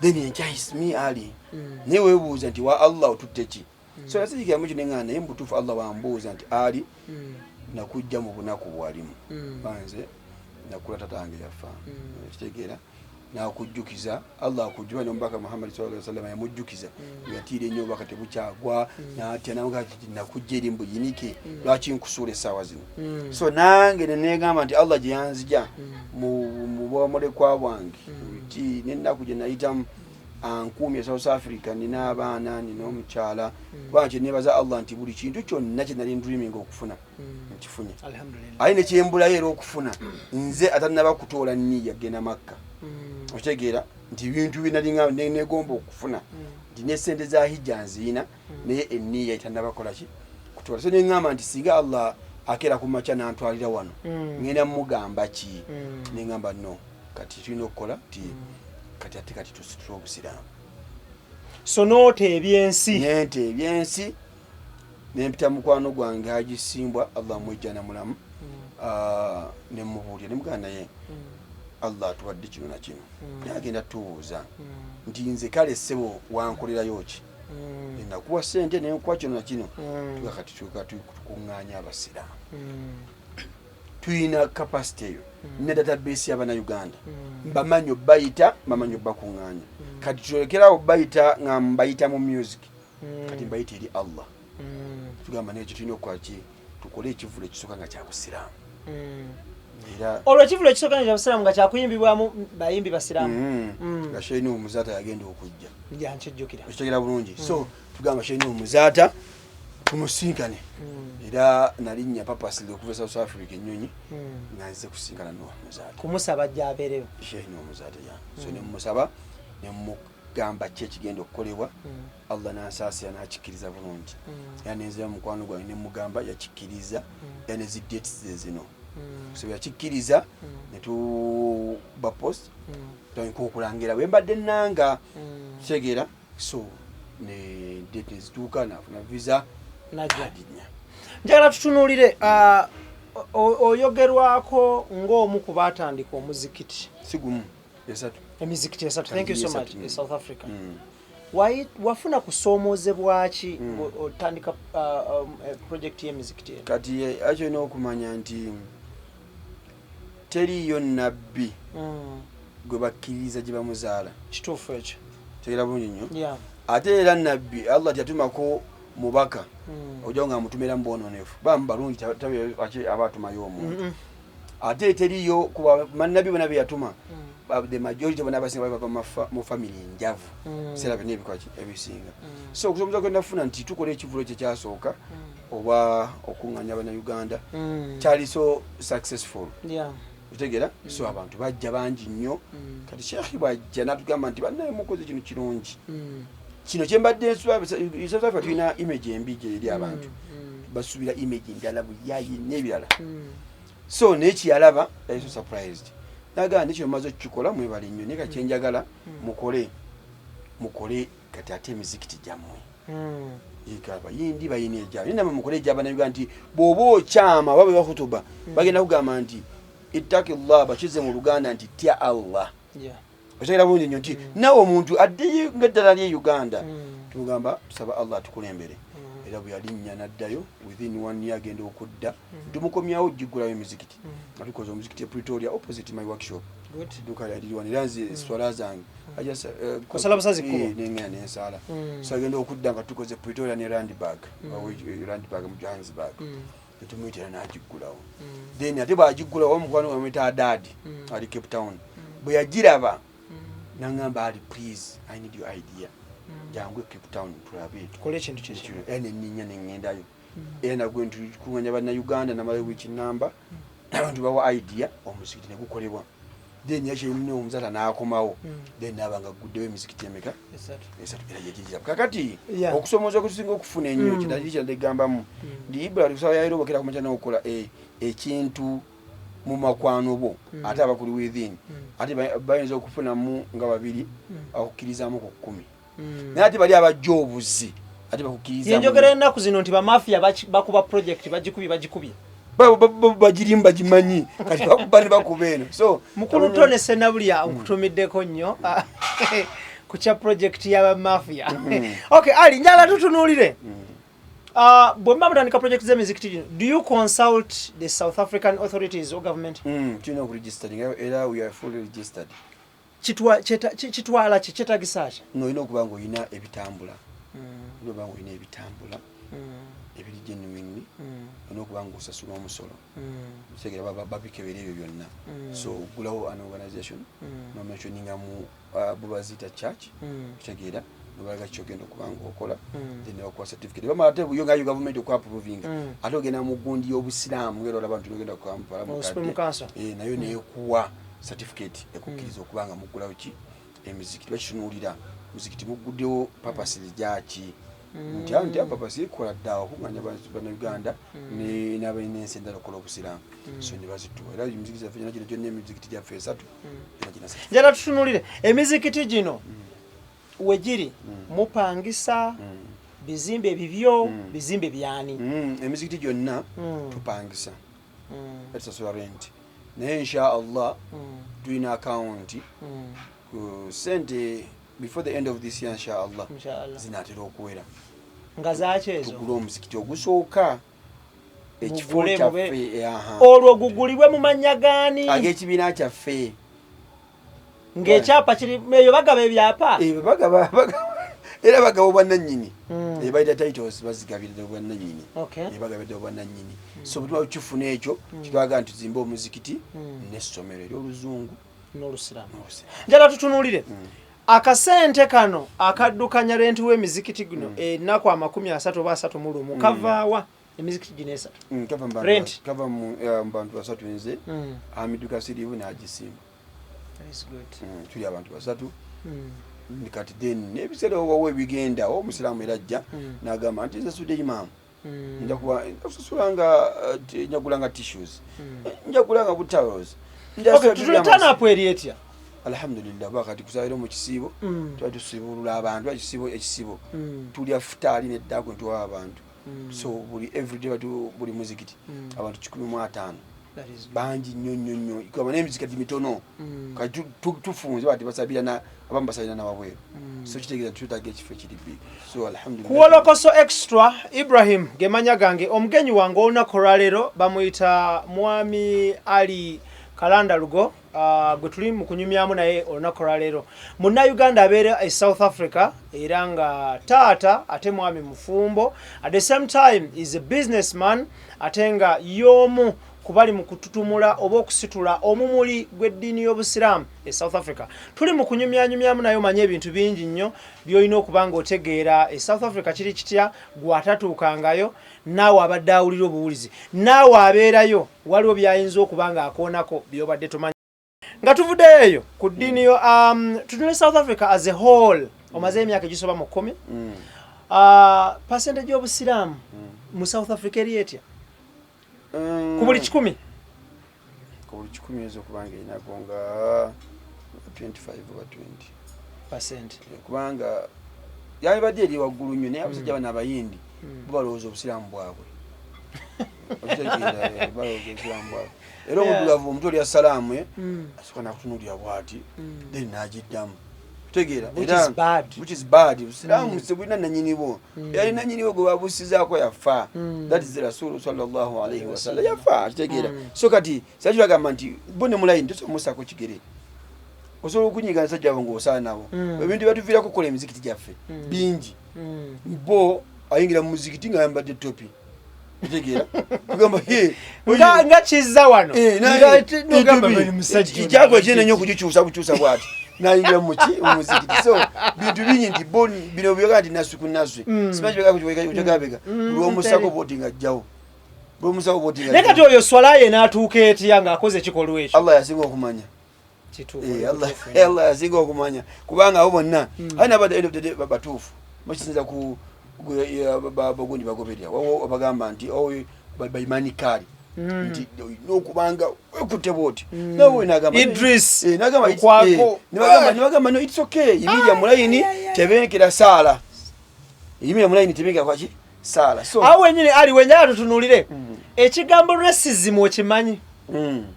then enkya ismi ali, naye weebuuza nti wa Allah otutte ki? So nasirikiramu kino, neŋŋamba naye mubutuufu Allah wambuuza nti ali nakujja mu bunaku bwalimu, banze nakula, tatange yafa, kitegeera nakujjukiza Allah akujjuba nomubaka Muhammadi sallallahu alaihi wasallam yamujjukiza, yatiira ennyo obubaka tebukyagwa, natya namugaa ti nakujja eri mbuyinike, lwaki nkusuula essaawa zino? So nange nenegamba nti Allah gye yanzija mu bwamulekwa bwange ki nennaku gye nayitamu, ankuumye South Africa, nina abaana, nina omukyala, kubanga kyenebaza Allah nti buli kintu kyonna kye nali ndreaming okufuna nkifunye. Alhamdulillah. Aye nekyembulayo era okufuna, nze atanaba kutoola niya genda Makka, okitegeera nti ebintu byenalinga negomba okufuna, nti nesente za hijja nziina, naye eniya etanabakolaki kutoola. So neŋŋamba nti singa Allah akeera ku makya nantwalira wano, ŋŋenda mugamba ki? Neŋŋamba no, kati tulina okukola ti kati ate kati tusitule obusiraamu. So noota ebyensi. Nente ebyensi, nempita mukwano gwange Hajisimbwa, Allah mwejjana mulamu, nemubuulira, nemugamba naye Allah atuwadde kino na kino, naye agenda tubuuza nti nze kale ssebo wankolerayo ki? Nakuwa sente, nenkuwa kino na kino. Tuga kati tuka tukuŋŋaanya abasiraamu, tuyina capacity eyo ne database y'abannayuganda, mbamanyi obayita, mbamanyi obakuŋŋaanya. Kati tulekerawo bayita nga mbayita mu music, kati mbayita eri Allah. Tugamba nekyo tulina okukola ki? Tukole ekivulu ekisooka nga kya busiraamu era. Olwo ekivulu ekisooka nga kya busiraamu, nga kyakuyimbibwamu bayimbi basiraamu. Nga Sheini Omuzaata yagenda okujja. Ja, nkijjukira. Okitegera bulungi? So tugamba Sheini Omuzaata tumusinkane, era nalinnya purposely okuva e South Africa ennyonyi nga nze kusinkana n'Omuzaata. Kumusaba jjabeereyo. Sheini Omuzaata ya, so nemusaba, nemugamba ki ekigenda okukolebwa. Allah nansaasira nakikkiriza bulungi, era nenzira mukwano gwange nemugamba, yakikkiriza, era ne zi dates ze zino. So yakikkiriza, netuba post, tutandika okulangira bwe mbadde nanga kitegeera. So ne date nezituuka, nafuna visa. Najja. Alinnya. Njagala tutunuulire, oyogerwako ng'omu ku baatandika omuzikiti. Si gumu, esatu. Emizikiti esatu, thank you so much. Esatu. E South Africa. Wafuna kusoomoozebwa ki otandika project y'emizikiti eno? Kati akyo olina okumanya nti teriiyo nabbi gwe bakkiririza gye bamuzaala. Kituufu ekyo. Tegera bulungi nnyo. Ate era nabbi Allah teyatumako mubaka ojja nga amutumira mu bwononefu, bamu balungi aba atumayo omuntu. Ate teriyo kuba mannabi bonna be yatuma, the majority bonna abasinga bali bava mu family enjavu. Biseera byonna ebikola ebisinga. So okusomesa kwe nafuna nti tukola ekivulo kye kyasooka oba okuŋŋaanya Bannayuganda, kyali so successful. Otegeera? So abantu bajja bangi nnyo. Kati Sheikh bwajja natugamba nti, "Bannaye, mukoze kino kirungi." Kino kyembadde nsula, South Africa tulina image embi gye eri abantu, basuubira image ndala, buyayi n'ebirala. So naye kyeyalaba yali so surprised, nagamba nekino maze okukikola, mwebale nnyo, naye kati kyenjagala mukole, mukole kati ate emizikiti gyammwe. Abayindi bayina egyabwe, naye namwe mukole egyabanauganda, nti bw'oba okyama oba bwe bakutuba bagenda kugamba nti ittaqillah, bakize mu Luganda nti tya Allah. Otegera bulungi nnyo nti naawe omuntu addeyo nga eddala lye Uganda, tumugamba tusaba Allah atukulembere. Era bwe yalinnya n'addayo, within one year agenda okudda tumukomyawo giggulayo emizikiti, nga tukoze omuzikiti e Pretoria, opposite my workshop. Edduuka lyaliriwano, era nze swala zange Osala busazi kkubo? Nengenda nensaala. So agenda okudda nga tukoze Pretoria ne Randburg, Randburg mu Johannesburg. Netumuyitera n'agiggulawo. Then ate bw'agiggulawo, omukwano gwamwita Adadi ali Cape Town, bwe yagiraba nangamba, "Ali, please, I need your idea, jangu e Cape Town tulabe." Tukole ekintu kyekyo. Era neninya neŋŋendayo, era nagwe ntukuŋŋanya Bannayuganda, namalayo wiiki namba, abantu bawa idea, omuzikiti ne gukolebwa. Then yakyemune omuzaata n'akomawo, then naaba nga aguddewo emizikiti emeka? Esatu. Esatu. Era gyegiraba kakati okusomooza okusinga okufuna ennyo, kinali kyandeggambamu ndi Ibula kusaba yayira obakera kumakya n'okukola ekintu mu makwano bo, ate abakuli within, ate bayinza okufunamu nga babiri akukkirizamu ku 10, naye ate bali abajja obuzi ate bakukkiriza. Yenjogera ennaku zino nti bamafiya bakuba project, bagikubye, bagikubye. Bagirimu, bagimanyi, kati bakuba ne bakuba eno, so Mukulu Tone Senabulya, nkutumiddeko nnyo ku kya project y'abamafiya. Okay, Ali, njala tutunuulire. Bwe muba mutandika project z'emizikiti gino, do you consult the South African authorities or government? Tulina okuregisteringa, era we are fully registered. Kitwala ki? Kyetagisa ki? No, olina okuba nga olina ebitambula, olina okuba nga olina ebitambula ebiri genuine, olina okuba nga osasula omusolo. Kitegeera, babikebera ebyo byonna. So ogulawo an organization, nomentioninga mu bubaziyita church, kitegeera, nobalaga kyogenda okuba nga okola, then nebakuwa certificate. Bamala ate yo ngayo gavumenti okuapprovinga, ate ogenda mu gundi y'obusiraamu, ngera olaba nti nogenda ku Kampala Mu Supreme mukadde. Council. Nayo nekuwa certificate ekukkiriza okuba nga muggulawo ki emizikiti. Bakitunuulira muzikiti muguddewo purpose gyaki, nti nti purpose ekola ddawa okunganya Bannayuganda n'abalina ensi endala okukola obusiraamu. So ne bazituwa, era emizikiti gyaffe gyonna gino gyonna, emizikiti gyaffe esatu gyonna gina certificate. Njala tutunuulire emizikiti gino wegiri, mupangisa bizimbe bibyo, bizimbe byani? Emizikiti gyonna tupangisa, tusasula rent, naye insha Allah tulina akawunti ku sente before the end of this year, insha Allah, Inshallah. zinatera okuwera. Nga zaaki ezo? Tugule omuzikiti ogusooka, ekifo Mugule, kyaffe, aha. Olwo gugulibwe mu mannya gaani? Ag'ekibiina kyaffe. Ng'ekyapa kiri eyo, bagaba ebyapa? Era bagaba obwannannyini. Bayita titles, bazigabirira obwannannyini. Bagabidde obwannannyini. So bwe tuba kifuna ekyo, kitwaga nti tuzimbe omuzikiti n'essomero ery'oluzungu n'olusiraamu. N'olusiraamu. Njala tutunuulire akasente kano akaddukanya renti w'emizikiti gino ennaku 31 oba 31, kavaawa emizikiti gino esatu? Kava mu bantu. Rent. Kava mu bantu basatu, nze, Hamidu Kasirivu n'agisimba. That is good. Tuli abantu basatu. Kati then n'ebiseera wawo ebigenda, omusiraamu era ajja n'agamba nti nsasudde imaamu, nja kuba nkusasula nga njagula nga tissues, njagula nga butowels. Okay, tutule turn-up eri etya? Alhamdulillah, bakati kusaira mu kisiibo, tuba tusibulula abantu ekisiibo, ekisiibo tulya futaali neddaku ntuwa abantu. So buli everyday batu buli muzikiti abantu 150. That is good. Bangi nnyo nnyo nnyo, kuba n'emizikiti mitono. Kati tufunze bati basabira na abamu basabira nawabweru, so kitegeeza twetaaga ekifo ekiri big. So alhamdulillah. Kuwolokoso Extra, Ibrahim gemanya gange. Omugenyi wange olunaku olwaleero bamuyita Mwami Ali Kalanda Lugo, gwe tuli mu kunyumyamu naye olunaku olwaleero, Munnayuganda abeera e South Africa, era nga taata ate mwami mufumbo, at the same time is a businessman, ate nga y'omu Kubali mu kututumula oba okusitula omumuli gw'eddiini y'Obusiraamu e South Africa. Tuli mu kunyumyanyumyamu naye omanye ebintu bingi nnyo by'olina okuba ng'otegeera e South Africa kiri kitya, gw'atatuukangayo, naawe abadde awulira obuwulizi, naawe abeerayo, waliwo by'ayinza okuba ng'akoonako by'obadde tomanyi. Nga tuvuddeyo eyo ku ddiini yo, tutunule South Africa as a whole, omaze emyaka egisoba mu 10. Percentage y'Obusiraamu mu South Africa eri etya? Ku buli 100? Ku buli 100 eyinza okuba nga erinako nga 25 oba 20 percent. Kubanga yalibadde eri waggulu nnyo, naye abasajja bano Abayindi bo balowooza Obusiraamu bwabwe. Okitegeera, balowooza Obusiraamu bwabwe. Era omuddugavu omuto olya salaamu, asooka nakutunuulira bw'ati, then n'agiddamu. Kitegeera? Which is bad. Which is bad. Busiraamu tebulina nanyini bwo. Yali nanyini bwo gwe babusizaako yafa. That is Rasulu sallallahu alaihi wasallam, yafa. Kitegeera? So kati saki bagamba nti bo ne mulayini tosobola musaako kigere, osobola okunyiga nsajja abo ng'osaana nabo. Ebintu byatuviirako okukola emizikiti gyaffe bingi. Bo ayingira mu muzikiti ng'ayambadde topi. Kitegeera? Kugamba ye nga kizza wano. Naye, nogamba topi. bali musajja ono. Kyagwa kinene nnyo okugikyusa bukyusa bw'ati nayingira muki mumuzikiti. So bintu bingi nti bo bino byogaa nti naswi ku naswi. Simanyi kyogabega lwomusako bwoti nga ajjawo, lwomusako bwoti nga Naye kati oyo swala ye n'atuuka etya ng'akoze ekikolwa ekyo? Allah yasinga okumanya. Kituufu. Eh, Allah yasinga okumanya, kubanga abo bonna aye naba the end of the day batuufu bakisinza ku bagundi bagoberera. Waliwo bagamba nti oyo baimanikaali nti olina okubanga wekutte bwoti, nawe nagamba Idris. Nagamba Okwako. Nebagamba no, it's okay, yimirira mu layini, tebenkera saala, yimirira mu layini, tebenkera kwaki saala. So Awo wenyini ali wenjala tutunulire ekigambo racism, okimanyi?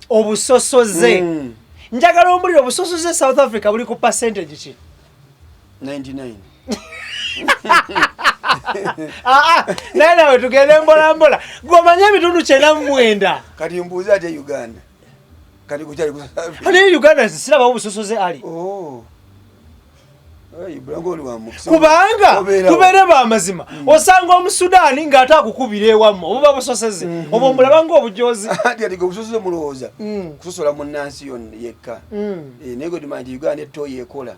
Obusosoze. Njagala omuliro, obusosoze South Africa buli ku percentage ki? 99. Aa, naye nawe tugende mbola mbola, gweomanye ebitundu 99. Kati mbuuza, ate Uganda kati kukyali ku South Africa? Naye Uganda sirabawo obusosoze ali. Oh. Ai, Bulango oli wa mukisa. Kubanga Obeerawo. tubeere bamazima, osanga Omusudaani ng'ate akukubira ewammwe, obuba busoseze oba omulaba ng'obujozi. Ati ati obusosoze mulowooza kusosola munnansi yonna yekka. Eh, naye gwe tumanyi nti Uganda ettoyi ekola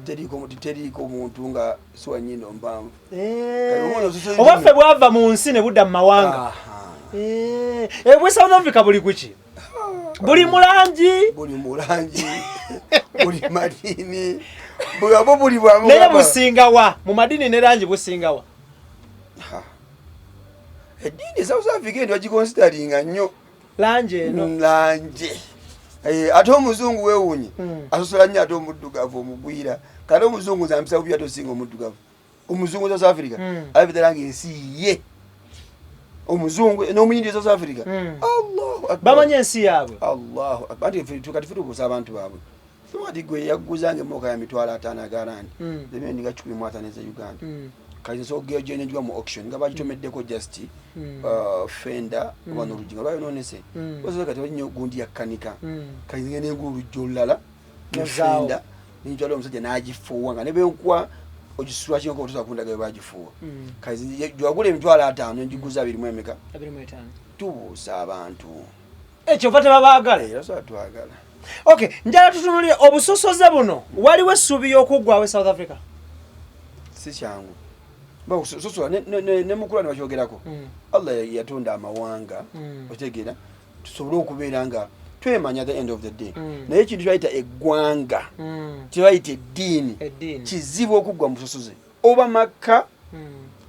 teriiko muntu nga siwa nnyindo mpanvu. Kati omwana obusosoze Oba ffe bwava mu nsi ne budda mu mawanga. Ebwe South Africa buli kuki? Buli mulangi. Buli mulangi, buli madini, buli abo buli bwamu. Naye busingawa mu madini ne langi, busingawa? Ha. Eddiini South Africa eno bagiconsideringa nnyo. Langi eno. Langi. Ate omuzungu weewuunye asosola nnyo ate omuddugavu omugwira. Kale omuzungu nze ampisa bubi ate osinga omuddugavu. Omuzungu South Africa alabitala nga ensi ye omuzungu n'Omuyindi South Africa. Allahu Akbar. Bamanyi ensi yaabwe. Allahu Akbar. Anti kati ffe tubuusa abantu baabwe. Kati gwe yagguzanga emmotoka ya 500,000 agarandi, emiliyoni nga 150 eza Uganda. Kati nsobola okugenda mu auction nga bagitomeddeko just fender oba n'oluggi nga lwayononese. Osobola kati walinyo gundi yakkanika. Kati ngenda engula oluggi olulala ne Nozaawo. fender, nentwala omusajja n'agifuuwa nga ne benkuwa ogisula kinko otusa kundaga bwe bagifuuwa. Kati gyewagula 500,000 negiguza abiri mu emeka? 25. Tubuusa abantu. Ekyo va tebabaagala. Era sobola twagala. Okay, njala tutunulire obusosoze buno, waliwo essuubi y'okuggwawo e South Africa? Si kyangu. Sosola ne mukula ne bakyogerako. Allah yatonda amawanga, otegeera, tusobole okubeera nga twemanya at the end of the day. Naye ekintu kyebayita eggwanga, kyebayita eddiini, Eddiini. kizibu okuggwa mu busosoze. Oba Makka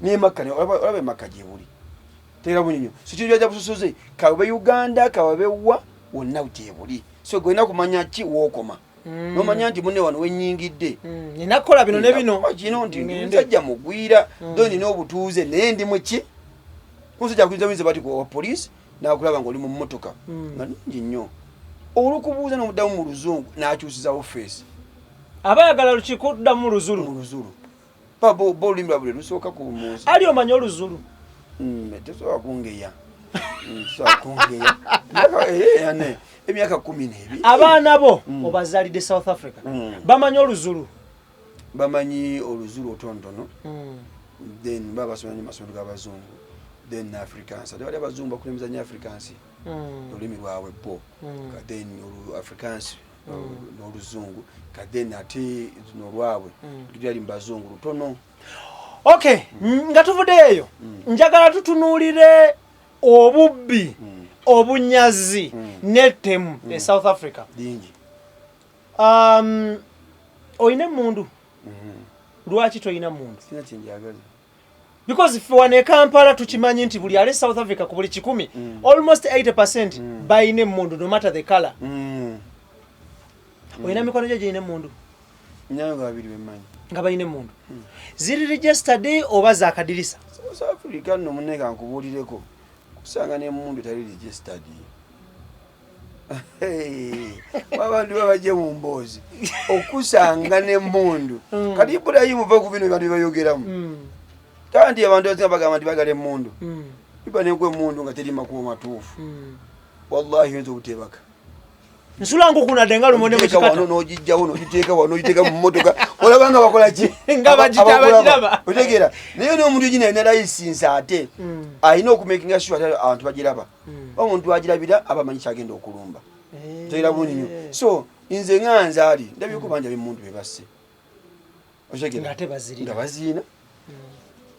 ne Makka olaba Emakka gye buli teera bunyonyo. So kintu kya busosoze, kababe Uganda, kababe wa wonna gye buli. So gwe olina kumanya ki wookoma, nomanya nti munne wano wenyingidde. Nina kukola bino ne bino. Kino nti Ngende. musajja mugwira, do nina obutuuze naye ndi muki. Omusajja akuyinza buyinza bati wa poliisi nakulaba ngaoli mu mmotoka nga nungi nnyo, olukubuuza nomuddamu mu Luzungu n'akyusizawo face. Aba ayagala lukiiko oddamu mu Luzulu. Mu Luzulu. Bo olulimi lwabwe lwe lusooka ku munsi. Ali omanyi Oluzulu? Tosobola kungeya. Tosobola kungeya. Emyaka 12. Abaana bo obazaalidde South Africa, bamanyi Oluzulu? Bamanyi Oluzulu otontono. Then baba basomera nnyo masomero g'abazungu. Then Afrikaans, ate bali abazungu bakulembeza nnyo Afrikaans, olulimi lwabwe bo. Then olu Afrikaans n'oluzungu, then ate zino olwabwe lyali mu bazungu lutono. Okay, nga tuvuddeyo eyo, njagala tutunuulire obubbi, obunyazi n'ettemu e South Africa. Lingi. Olina emundu? Lwaki tolina mundu? Sina kyenjagaza. Because ffe wano e Kampala tukimanyi nti buli ali South Africa, ku buli 100, almost 80 balina emundu, no matter the color. Olina mikono gyo girina emundu? Nyayo nga babiri bemmanyi. Nga balina emundu ziri registered oba zakadirisa? South Africa nno, munne, kankubuulireko, kusanga n'emundu etali registered. Abantu babajje mu mboozi, okusanga n'emundu. Kati Ibulayimu, va ku bino bantu byebayogeramu. Taa nti abantu abasinga bagamba nti bagala emundu. Iba nenkuwa emundu nga teri makubo matuufu, wallahi oyinza obutebaka. Nsula nkukunadde nga lumonde mu Ogiteeka wano, kikata. N'ogijjawo, n'ogiteeka wano, n'ogiteeka mu mmotoka, olaba nga bakola ki? Nga Abakulaba. bagiraba. Otegeera? Naye n'omuntu gina alina license, ate alina okumakinga sure ate abantu bagiraba. Omuntu agirabira aba amanyi kyagenda okulumba. Otegeera bulungi nnyo? So nze nga nze ali ndabyeko bangi ab'emundu be basse. Otegeera? Ng'ate bazirina. Nga baziina,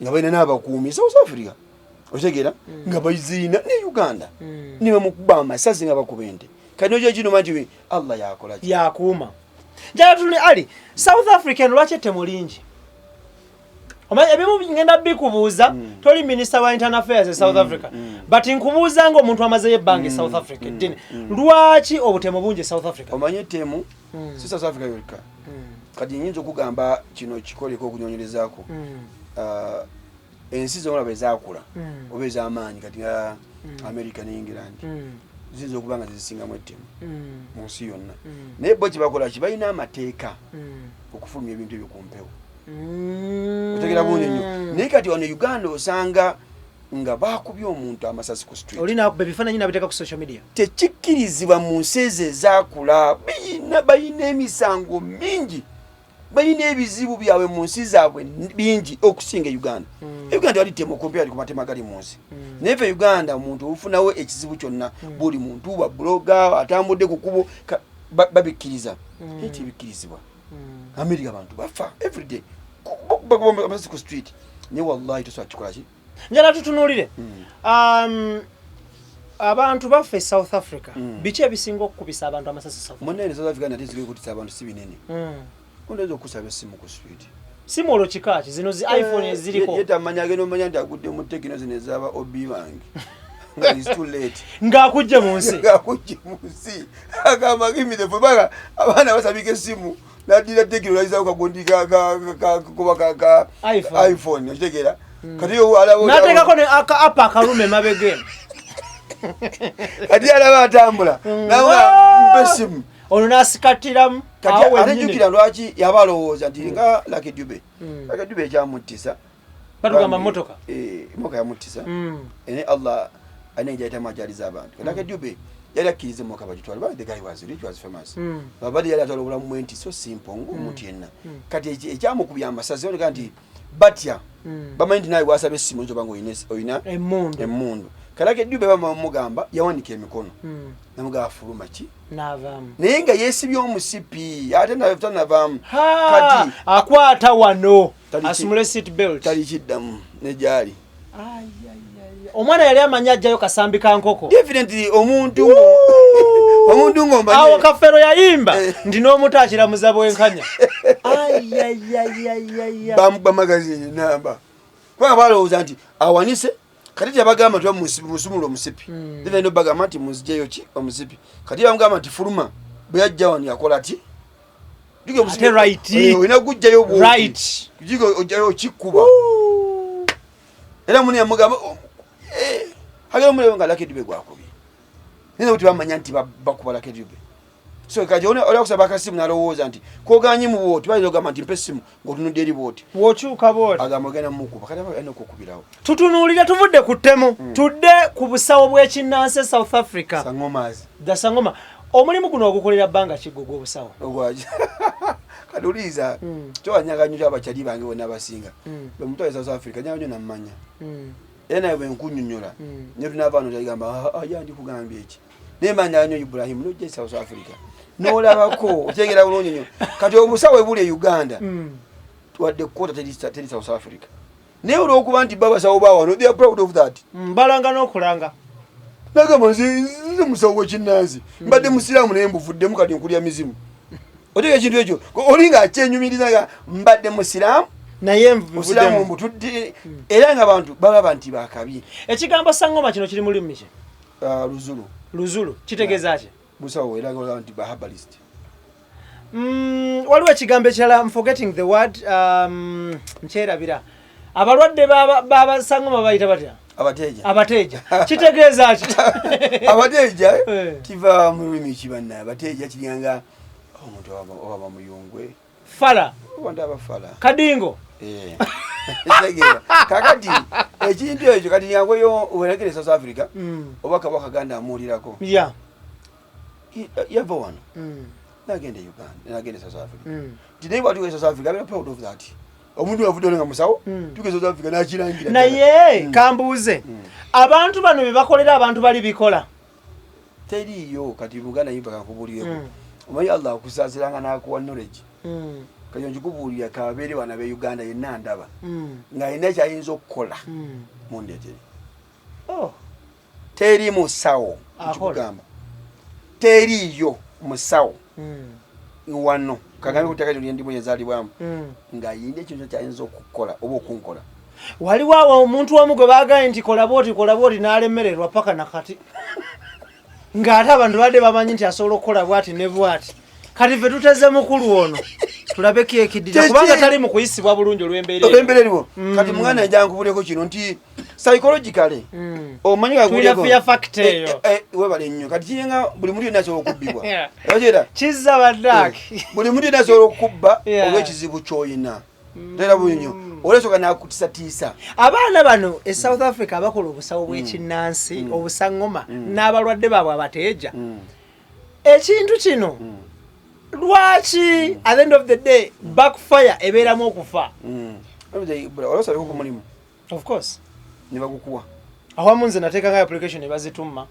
nga balina n'abakuumi South Africa. Otegeera? Nga baziina ne Uganda, ne bamukuba amasasi nga bakuba ente. Kati nokyo kinuma nti Allah yakola ki? Yakuuma. Njala tuli ali South Africa eno, lwaki ettemu lingi? Omanyi ebimu ngenda bikubuuza, toli minister wa internal affairs e South Africa, but nkubuuza nga omuntu amazeyo ebbanga e South Africa eddene, lwaki obutemu bungi e South Africa? Omanyi ettemu si South Africa yokka. Kati nyinza okugamba kino kikoleko okunyonyerezaako. Ah, ensi zomulaba ezakula oba ez'amaanyi kati nga America ne England, ziyinza okuba nga zisingamu ettemu mu nsi yonna. Naye bo kyebakola ki? Balina amateeka okufulumya ebintu ebyo ku mpewo. Otegera bulungi nnyo? Naye kati wano e Uganda osanga nga bakubye omuntu amasasi ku street, Oli nakuba ebifaananyi nabiteeka ku social media. Tekikkirizibwa mu nsi ezo ezaakula. Balina emisango mingi, balina ebizibu byabwe mu nsi zaabwe bingi okusinga e Uganda. Uganda tewali ttemu compare ku matemu agali mu nsi. Naye fe Uganda, omuntu ofunawo ekizibu kyonna, buli muntu wa blogger atambudde ku kkubo, babikkiriza. Naye tebikkirizibwa America. Abantu bafa everyday, bakuba amasasi ku street, naye wallahi tosobola kikola ki. Njala tutunuulire abantu baffe e South Africa. Biki ebisinga okukubisa abantu amasasi e South Africa? Munene, South Africa nate nsigaye kutisa abantu si binene. Ondowooza okusaba essimu ku street. Simu olwo kika ki? Zino zi iPhone eziriko? Ye tamanya, agenda omanya nti agudde mu Tecno zino ezaba obi bange, nga is too late. Ng'akujje mu nsi. Ng'akujje mu nsi, agamba, "Give me the phone." Banga abaana basabika essimu, naddira Tecno, nayizawo kagundi kuba ka iPhone. iPhone. Okitegeera? Kati yo alaba N'ateekako ne aka app akalume emabega eno. Kati alaba atambula nawe, Ah! mpa essimu. Ono n'asikattiramu Kati awo ate wennyini. jjukira lwaki yaba alowooza nti nga Lucky Dube. Lucky Dube ekyamuttisa, Batugamba mmotoka. Eh, emotoka yamuttisa. Ene Allah alina gyayitamu ajaliza abantu. Lucky Dube yali akkiriza emotoka bagitwale. But the guy was rich, was famous. Babadde yali atwala obulamu bwe nti so simple ng'omuntu yenna. Kati ekyamukubya amasasi oneka nti batya, bamanyi nti nawe wasaba essimu oyinza oba nga olina emmundu. Emmundu. Kati Lucky Dube bamugamba yawanika emikono, namugamba fuluma ki, N'avaamu. Naye nga yeesibye omusipi, ate tanavaamu. Ha! Kati akwata wano Tali asumule seat belt. Tali kiddamu negyali. Ai, ai, ai. Omwana yali amanyi ajjayo kasambi ka nkoko. Definitely, omuntu ng'omanyi Awo Kafero yayimba Eh. nti n'omuto akiramuza bwenkanya. Ai, ai, ai, ai, ai, ai. Bamukuba magazini namba, kubanga balowooza nti awanise. Kati tebagamba nti musumula omusipi. Even bagamba nti munzijeyo ki omusipi. Kati bamugamba nti fuluma, bwe yajja wano yakola ti Ate right. Olina gujjayo bw'oti. Right. Jiga ojjayo okikuba. Era muni yamugamba, "Oh, eh, agenda omulebe nga Lucky Dube gwakubye." Naye nabo tebamanya nti bakuba Lucky Dube. So kati oli akusaba akasimu nalowooza nti koganye mu bwoti, bayinza okugamba nti mpa essimu ng'otunudde eri bwoti. Bw'okyuka bwoti, agamba ogenda mukuba. Kati aba alina okukubirawo. Tutunuulire, tuvudde ku ttemu, tudde ku busawo bw'ekinnansi e South Africa. Sangomas. The sangoma. Omulimu guno ogukolera bbanga kiggo gw'obusawo? Ogwaki? Kati oliiza kyowanyaga nnyo abakyali bange bonna abasinga bemutwale South Africa nyaga nnyo nammanya. Era naye bwe nkunyonyola ne tunava wano tagamba, "Ah, ya ndikugambye eki?" Naye manya nnyo Ibrahimu, nojja e South Africa n'olabako, otegeera bulungi nnyo. Kati obusawo buli e Uganda wadde quarter teri South Africa, naye olwokuba nti babasawo bawano, they are proud of that. Balanga n'okulanga. Nagamba, nze musawo wekinnansi, mbadde musiraamu naye mbuvuddemu, kati nkulya mizimu. Oteeka ekintu ekyo oli nga akyenyumiriza nga mbadde musiraamu, naye musiraamu nvuddemu. Mbutudde, era nga abantu balaba nti bakabi. Ekigambo sangoma kino kiri mu lulimi ki? Luzulu. Luzulu kitegeeza ki? Busawo, era nga olaba nti ba herbalist. Waliwo ekigambo ekirala, I'm forgetting the word, nkyerabira. Abalwadde b'abasangoma bayita batya? Abateeja. Abateeja kitegeeza ki? Abateeja kiva mu lulimi kibanna. Abateeja kiryanga omuntu oba bamuyungwe. Fala. Abantu abafala. Kadingo. Eh. Kitegeera. Kakati ekintu ekyo kati nyanguyo weragire South Africa, oba kabaka ganda amuwulirako. Yava wano nagenda e Uganda, nagenda e South Africa. Nti naye bwatuuka e South Africa abeera proud of that. Omuntu avudde nga musawo, tuuka e South Africa nakirangira. Naye kambuuze, abantu bano bye bakolera abantu bali bikola? Teriiyo. Kati Buganda yimba kakubuulireko. Omanyi Allah akusaasiranga n'akuwa knowledge. Kati nkikubuulira, kabeere wana be Uganda yenna ndaba ng'alina kyayinza okukola, mundeetere. Oh. Teri musawo. Akola. Nkikugamba, teriiyo musawo wano kagambe kutaka lyendimu yazaalibwamu ng'ayina ekintu kyayinza okukola oba okunkola. Waliwo awo omuntu omu gwe baagaye nti kola bwoti, kola bwoti, n'alemererwa paka nakati, ng'ate abantu badde bamanyi nti asobola okukola bwati ne bwati. Kati ffe tuteze mukulu ono tulabeko ekiddira, kubanga tali mu kuyisibwa bulungi olw'embeera eyo. Olw'embeera eriwo kati. Muganda, nja nkubuleko kino nti psychologically, omanyi Tulina fear factor eyo. Webale nnyo. Kati kiringa buli muntu yenna asobola okubbibwa. Otegeera? Kizza baddaaki. Buli muntu yenna asobola okukubba olw'ekizibu ky'oyina. Tera bulungi nnyo, olwesooka nakutiisatiisa. Abaana bano e South Africa bakola obusawo bw'ekinnansi, obusaŋŋoma, n'abalwadde baabwe abateeja. Ekintu kino lwaki at the end of the day backfire, ebeeramu okufa? Olwosabeko ku mulimu? Of course. Ne bagukuwa? Awamu nze nateekanga application ne bazitumma,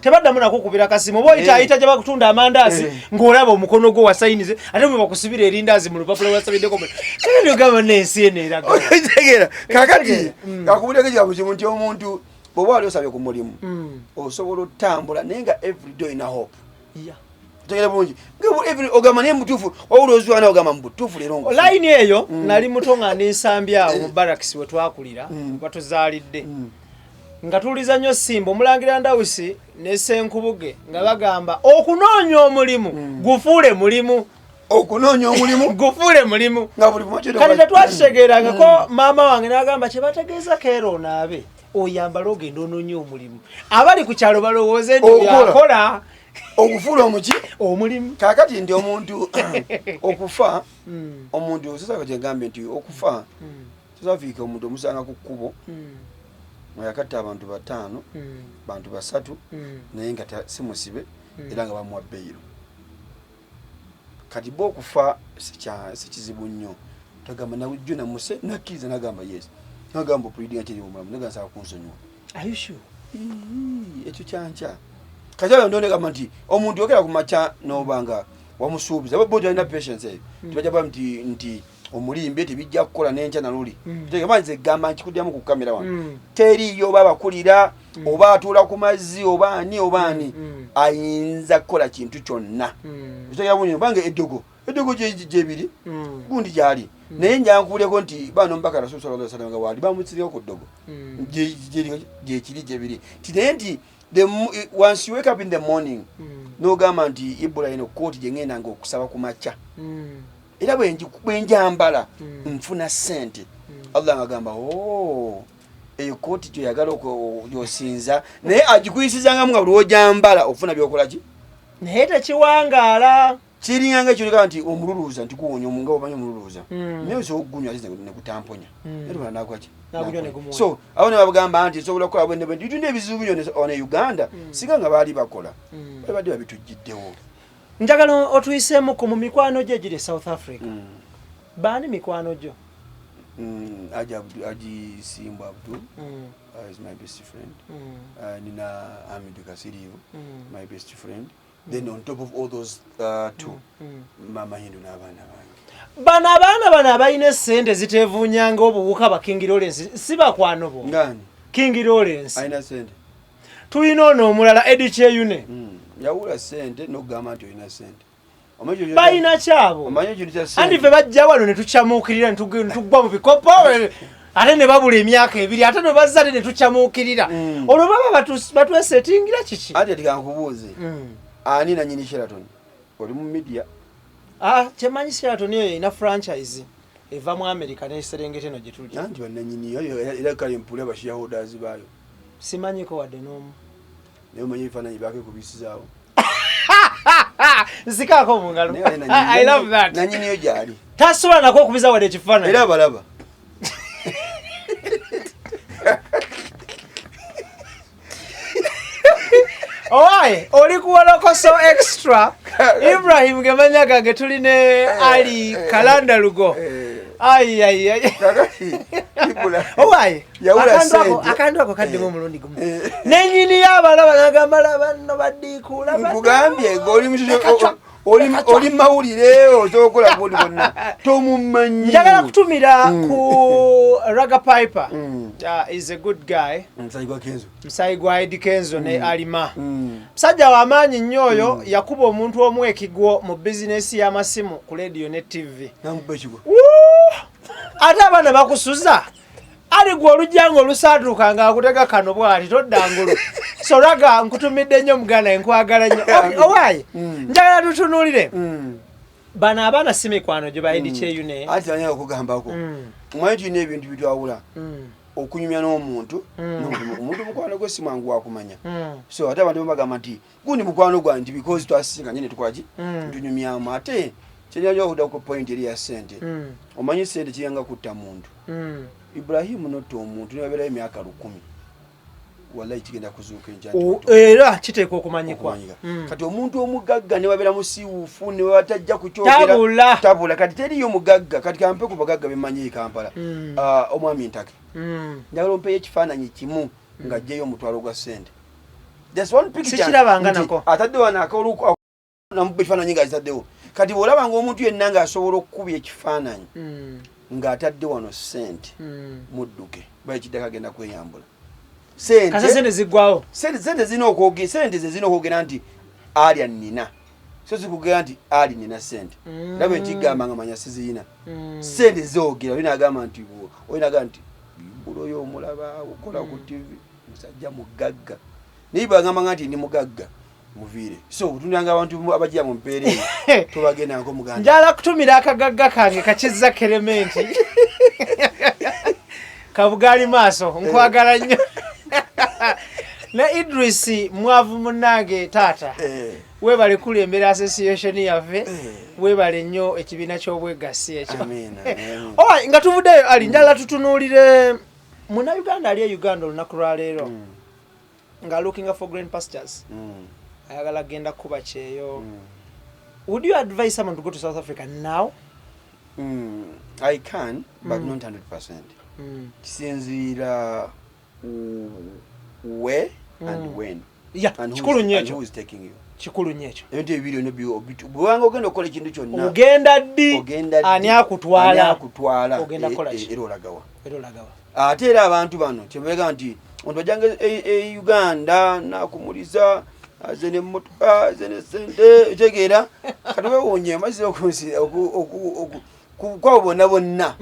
tebaddamu nakukubira kasimu oba oyita ayita gye bakutunda amandaazi, ng'olaba omukono gwo wasayinize, ate bwe bakusibira erindaazi mu lupapula lwasabiddeko, kale ogamba n'ensi eno eraga. Otegeera? Kakati kakubuleko ekigambo kimu nti omuntu bw'oba wali osabye ku mulimu, osobola otambula naye nga everyday olina hope. Otegeera bulungi? Nga ogamba naye mutuufu, wawula ozwana ogamba mu butuufu leero nkufu. Layini eyo nali muto nga ndi Nsambya awo mu barracks we twakulira, batuzaalidde, nga tuwuliza nnyo Simba Omulangira Ndawusi ne Senkubuge nga bagamba okunoonya omulimu gufuule mulimu. Okunoonya omulimu gufuule mulimu. Nga buli kumakya. Kati tetwakitegeerangako. Maama wange n'agamba kyebategeeza keera onaabe oyambale ogenda onoonye omulimu, abali ku kyalo balowooze nti Okola. yakola. Okufuula omuki? Omulimu. Kakati nti omuntu okufa, omuntu sasa kyengambye nti okufa, South Africa omuntu omusanga ku kkubo nga yakatta abantu bataano, bantu basatu, naye nga si musibe, era nga bamuwa bail. Kati bo okufa si kizibu nnyo. Tagamba nawujjo namuse nakkiriza, nagamba yes, nagamba opulidinga kiri omulamu, naga nsaba kunsonyiwa. Are you sure? Ii, ekyo kyankya. Kati ayo ndonegamba nti omuntu yogera ku makya noba nga wamusuubiza bo talina patience eyo, tebajja kuba nti omulimbe tebijja kukola n'enkya naluli. Tegamba nze gamba nkikudyamu ku kamera wano, teriyo oba abakulira oba atuula ku mazzi oba ani oba ani ayinza kukola kintu kyonna. Otegera bulungi? Kubanga eddogo gyebiri gundi gyali, naye njankuuleko nti bano omubaka Rasul sallallahu alaihi wasallam nga waali bamusireko ku ddogo, gyekiri gyebiri ti, naye nti once you wake up in the morning n'ogamba nti ibula eno kooti gye ŋŋendanga okusaba ku makya, era bwe njambala nfuna ssente, Allah nga agamba, "Oh, eyo kooti gyoyagala gyosinza," naye agikuyisizangamu nga buli wojambala ofuna byokola ki. Naye tekiwangaala. Kiringanga ekyoleka nti omululuuza nti guwonya nga omanyi omululuuza, naye osobola okugunywa ate ne gutamponya. Naye tumala nakola ki? Nagunywa ne gumuwonya. So awo ne babagamba nti nsobola kukola bwene bwe tulina ebizibu byonna wano e Uganda, singa nga baali bakola, babadde babitujjiddewo. Njagala otuyiseemuko mu mikwano gyo egiri e South Africa. Baani mikwano gyo? Aji Aji Simba Abdul is my best friend. Nina Hamidu Kasirivu, my best friend. Then on top of all those two, Mama Hindu n'abaana bange. Bano abaana bano abalina essente ziteevuunyanga obuwuka, ba King Lawrence, si bakwano bo? Ngani? King Lawrence. Alina sente. Tulina ono omulala, Edi Kyeyune. Yawula sente n'okugamba nti olina sente. Omanyi Balina kyabo. Omanyi ekintu kya Anti sente. ffe bajja wano ne tukyamuukirira, ne tuggwa mu bikopo, ate ne babula emyaka 2, ate ne bazza, ate ne tukyamuukirira. Olwo baba batwesetingira kiki? Anti ati kankubuuze. Ani nanyini Sheraton? Oli mu media. Ah, kyemanyi Sheraton eyo erina franchise eva mu America n'eserengeta eno gye tuli. Anti bannanyini era kale mpulira ba shareholders baayo. Simanyiko wadde n'omu. Naye omanyi ebifaananyi byakekubisizaawo. Nzikaako mu ngalo. Naye ali nanyini- I love that. Nanyiniyo gyali. Tasobola nako okubiza wadde ekifaananyi. Era abalaba. Owaye, oli ku Wolokoso Extra. Ibrahim gemanya gange, tuli ne Ali Kalanda Lugo. Ai ai ai. Kakati, Ibula. Owaye, Yawula akantu ako sente. akantu ako kaddemu omulundi gumu. Eh. Nenyini y'abalaba n'agamba, laba nno baddiikuula. Nkugambye ng'oli oli mawulire, osobola okukola gundi bonna tomumanyi. Njagala kutumira ku Raga Piper. Is a good guy. Omusajja gwa Kenzo. Musayi gwa Eddy Kenzo ne Alima. Musajja w'amaanyi nnyo oyo, yakuba omuntu omu ekigwo mu bizinesi y'amasimu ku lediyo ne TV. Namukuba ekigwo. Wuu! Ate abaana bakusuza ali gwe olujja nga olusaatuuka ng'akutega kano bw'ati todda ngulu. So Raga, nkutumidde nnyo muganda, nkwagala nnyo. Owaaye, njagala tutunuulire bano abaana si mikwano gye ba Eddy Kyeyune. Anti anyala okugambako, omanyi tulina ebintu bitwawula okunyumya n'omuntu omuntu mukwano gwe si mwangu wakumanya. So ate abantu bagamba nti gundi mukwano gwange nti because twasisinkanye ne tukolaki, tunyumyamu. Ate kyenyanja okudda ku point eri ya sente, omanyi sente kiyanga kutta muntu. Ibrahimu, notta omuntu nebabeerayo emyaka 1000, wallahi kigenda kuzuuka enkya nti Era kiteekwa okumanyikwa. Okumanyika. Kati omuntu omugagga ne babeera musiiwuufu ne batajja kukyogera, Tabula. tabula. Kati teriyo mugagga. Kati kampe ku bagagga bemanyi e Kampala. Ah, omwami Ntake, njagala ompeyo ekifaananyi kimu ng'aggyeyo omutwalo gwa ssente. Just one picture. Sikirabanga Nti nako. atadde wano akoluku namukuba ekifaananyi ng'akitaddewo. Kati bw'olaba ng'omuntu yenna ng'asobola okukuba ekifaananyi ng'atadde wano ssente, mudduke, baye kiddako agenda kweyambula. Kasa sente ziggwawo. Sente zirina okwogera, sente ze zirina okwogera nti alya nnina, so zikugera nti ali nina sente. Era bwe nkigamba nga manya sizirina. Sente zoogera. Olina agamba nti olina agamba nti bulo oyo omulaba okola ku TV, musajja mugagga, naye bwagamba nga nti ndi mugagga, muviire. So otunulanga abantu abajja mu mpeera eyo, tobagendangako muganda. Njala kutumira akagagga kange Kakiza Kerementi Kabugaali maaso, nkwagala nnyo, ne Idris Mwavu munnange taata. Weebale kulembera association yaffe. Weebale nnyo ekibiina ky'obwegassi ekyo. Amiina, amiina. Owa, nga tuvuddeyo Ali, njala tutunuulire Munnayuganda ali e Uganda olunaku lwaleero nga looking for green pastures, ayagala genda kuba kyeyo. Would you advise someone to go to South Africa now? I can, but not 100%. Kisinziira where and when and who Kikulu nnyo and ekyo. who is taking you. Kikulu nnyo ekyo. Ebintu ebibiri byonna bwewanga ogenda okukola ekintu kyonna, ogenda ddi, ogenda ddi, ani ani akutwala, akutwala, ogenda kukola ki? Era olagawa? Era olagawa? Ate era abantu bano kyebega nti omuntu ajjanga e Uganda nakumuliza, aze nemmotoka, aze ne sente, otegeera? Kati wewuunye mazzi kwabo bonna bonna,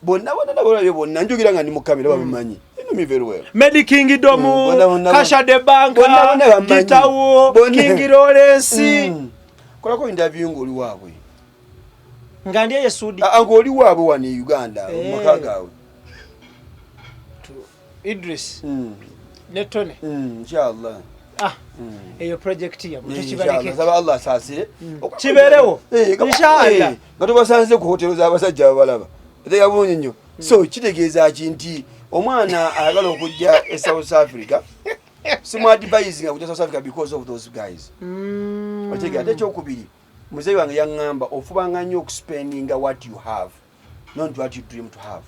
bonna bonna nabolabye bonna, njogera nga ndi mu kamera, babimanyi. They know me very well. Medi Kingdom, Bonna bonna. Kasha de Banka, Bonna bonna bamanyi. Gitawo, Bonna. King Lawrence. Kolako interview ng'oli waabwe. Nga ndi eyo Sudi? Ah, ng'oli waabwe wano e Uganda, mu maka gaabwe. Idris ne Tony. Inshallah. Ah, eyo project yammwe, Inshallah. tukibaleke. Saba Allah asaasire. Kibeerewo. Inshallah. Nga tubasanze ku hotelo z'abasajja ababalaba, eteeka bulungi nnyo. So kitegeeza ki nti omwana ayagala okujja e South Africa, simuadvise nga kujja South Africa because of those guys. Otegeera? Ate ekyokubiri, muzeeyi wange yaŋŋamba ofubanga nnyo okuspendinga what you have. Not what you dream to have.